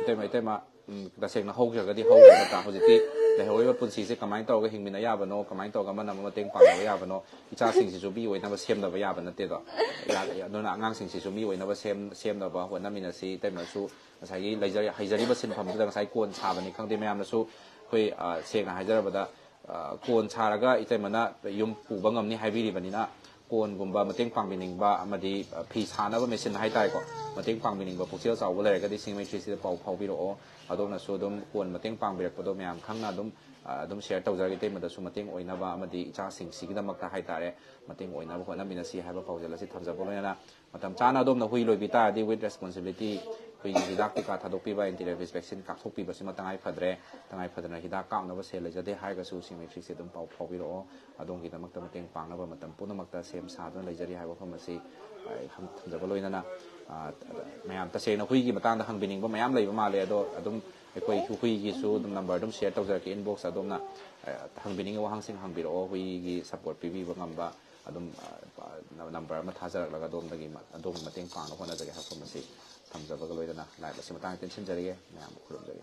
ꯏꯇꯩꯃ, ꯏꯇꯩꯃ, ꯎꯝ, ꯇꯁꯦꯡꯅ ꯍꯧꯈ꯭ꯔꯒꯗꯤ ꯍꯧꯈ꯭ꯔꯦ ꯅꯠꯇ꯭ꯔꯥ? ꯍꯧꯖꯤꯛꯇꯤ ꯂꯩꯍꯧꯔꯤꯕ ꯄꯨꯟꯁꯤꯁꯦ ꯀꯃꯥꯏꯅ ꯇꯧꯔꯒ ꯍꯤꯡꯃꯤꯟꯅ ꯌꯥꯕꯅꯣ, ꯀꯃꯥꯏꯅ ꯇꯧꯔꯒ ꯑꯃꯅ ꯑꯃ ꯃꯇꯦꯡ ꯄꯥꯡꯅꯕ ꯌꯥꯕꯅꯣ? ꯏꯆꯥꯁꯤꯡꯁꯤꯁꯨ ꯃꯤ ꯑꯣꯏꯅꯕ ꯁꯦꯝꯗꯕ ꯌꯥꯕ ꯅꯠꯇꯦꯗꯣ꯫ ꯌꯥ-, ꯑꯗꯨꯅ ꯑꯉꯥꯡꯁꯤꯡꯁꯤꯁꯨ ꯃꯤ ꯑꯣꯏꯅꯕ ꯁꯦꯝ-, ꯁꯦꯝꯅꯕ ꯍꯣꯠꯅꯃꯤꯟꯅꯁꯤ꯫ ꯏꯇꯩꯃꯁꯨ ꯉꯁꯥꯏꯒꯤ ꯂꯩꯖ-, ꯍꯩꯖꯔꯤꯕ ꯁꯤꯟꯐꯝꯗꯨꯗ ꯉꯁꯥꯏ ꯀꯣꯟ ꯁꯥꯕꯅꯤ ꯈꯪꯗꯦ, ꯃꯌꯥꯝꯅꯁꯨ ꯑꯩꯈꯣꯏ, ꯑ, ꯁꯦꯡꯅ ꯍꯥꯏꯖꯔꯕꯗ, ꯑ, ꯀꯣꯟ ꯁꯥꯔꯒ ꯏꯇꯩꯃꯅ ꯌꯨꯝ ꯄꯨꯕ ꯉꯝꯅꯤ ꯍꯥꯏꯕꯤꯔꯤꯕꯅꯤꯅ, ꯀꯣꯟꯒꯨꯝꯕ ꯃꯇꯦꯡ ꯄꯥꯡꯕꯤꯅꯤꯡꯕ ꯑꯃꯗꯤ, ꯑ, ꯐꯤ ꯁꯥꯅꯕ ꯃꯦꯆꯤꯟ ꯍꯥꯏꯇꯥꯔꯦꯀꯣ, ꯃꯇꯦꯡ ꯄꯥꯡꯕꯤꯅꯤꯡꯕ ꯄꯨꯛꯆꯦꯜ ꯆꯥꯎꯕ ꯂꯩꯔꯒꯗꯤ ꯁꯤꯡ ꯃꯩꯇ꯭ꯔꯤꯁꯤꯗ ꯄꯥꯎ ꯐꯥꯎꯕꯤꯔꯛꯑꯣ꯫ ꯑꯗꯣꯝꯅꯁꯨ ꯑꯗꯨꯝ ꯀꯣꯟ ꯃꯇꯦꯡ ꯄꯥꯡꯕꯤꯔꯛꯄꯗꯣ ꯃꯌꯥꯝ ꯈꯪꯅ ꯑꯗꯨꯝ, ꯑ, ꯑꯗꯨꯝ ꯁꯤꯌꯔ ꯇꯧꯖꯔꯒꯦ, ꯏꯇꯩꯃꯗꯁꯨ ꯃꯇꯦꯡ ꯑꯣꯏꯅꯕ ꯑꯃꯗꯤ ꯏꯆꯥꯁꯤꯡꯁꯤꯒꯤꯗꯃꯛꯇ ꯍꯥꯏꯇꯥꯔꯦ, ꯃꯇꯦꯡ ꯑꯣꯏꯅꯕ ꯍꯣꯠꯅꯃꯤꯟꯅꯁꯤ ꯍꯥꯏꯕ ꯄꯥꯎꯖꯦꯜ ꯑꯁꯤ ꯊꯝꯖꯕ ꯂꯣꯏꯅꯅ, ꯃꯇꯝ ꯆꯥꯅ ꯑꯗꯣꯝꯅ ꯍꯨꯏ ꯂꯣꯏꯕꯤ ꯇꯥꯔꯗꯤ with responsibility ꯑꯩꯈꯣꯏꯒꯤ ꯍꯤꯗꯥꯛ ꯀꯩꯀꯥ ꯊꯥꯗꯣꯛꯄꯤꯕ, anti rabies vaccine ꯀꯥꯞꯊꯣꯛꯄꯤꯕꯁꯤ ꯃꯇꯉꯥꯏ ꯐꯗ꯭ꯔꯦ, ꯇꯉꯥꯏ ꯐꯗꯅ ꯍꯤꯗꯥꯛ ꯀꯥꯞꯅꯕ ꯁꯦꯜ ꯂꯩꯖꯗꯦ ꯍꯥꯏꯔꯒꯁꯨ ꯁꯤꯃꯦꯇ꯭ꯔꯤꯁꯦ ꯑꯗꯨꯝ ꯄꯥꯎ ꯐꯥꯎꯕꯤꯔꯛꯑꯣ꯫ ꯑꯗꯣꯝꯒꯤꯗꯃꯛꯇ ꯃꯇꯦꯡ ꯄꯥꯡꯅꯕ ꯃꯇꯝ ꯄꯨꯝꯅꯃꯛꯇ ꯁꯦꯝ ꯁꯥꯗꯨꯅ ꯂꯩꯖꯔꯤ ꯍꯥꯏꯕ ꯋꯥꯐꯝ ꯑꯁꯤ ꯑꯩ ꯊꯝꯖꯕ ꯂꯣꯏꯅꯅ, ꯃꯌꯥꯝ ꯇꯁꯦꯡꯅ ꯍꯨꯏꯒꯤ ꯃꯇꯥꯡꯗ ꯍꯪꯕꯤꯅꯤꯡꯕ ꯃꯌꯥꯝ ꯂꯩꯕ ꯃꯥꯜꯂꯦ꯫ ꯑꯗꯣ ꯑꯗꯨꯝ ꯑꯩꯈꯣꯏ ꯍꯨꯏꯒꯤꯁꯨ ꯑꯗꯨꯝ ꯅꯝꯕꯔ ꯑꯗꯨꯝ ꯁꯤꯌꯔ ꯇꯧꯖꯔꯛꯀꯦ, inbox ꯑꯗꯣꯝꯅ ꯍꯪꯕꯤꯅꯤꯡꯉꯤꯕ ꯋꯥꯍꯪꯁꯤꯡ ꯍꯪꯕꯤꯔꯛꯑꯣ꯫ ꯍꯨꯏꯒꯤ ꯁꯞꯄꯣꯔꯠ ꯄꯤꯕꯤꯕ ꯉꯝꯕ ꯑꯗꯨꯝ ꯅꯝꯕꯔ ꯑꯃ ꯊꯥꯖꯔꯛꯂꯒ ꯑꯗꯣꯝꯗꯒꯤ ꯑꯗꯣꯝꯒꯤ ꯃꯇꯦꯡ ꯄꯥꯡꯅꯕ ꯍꯣꯠꯅꯖꯒꯦ ꯍꯥꯏꯕ ꯋꯥꯐꯝ ꯑꯁꯤ ꯊꯝꯖꯕꯒ ꯂꯣꯏꯅꯅ ꯂꯥꯏꯞ ꯑꯁꯤ ꯃꯇꯥꯡ ꯇꯦꯟꯁꯤꯟꯖꯔꯒꯦ꯫ ꯃꯌꯥꯝꯕꯨ ꯈꯨꯔꯨꯝꯖꯔꯤ꯫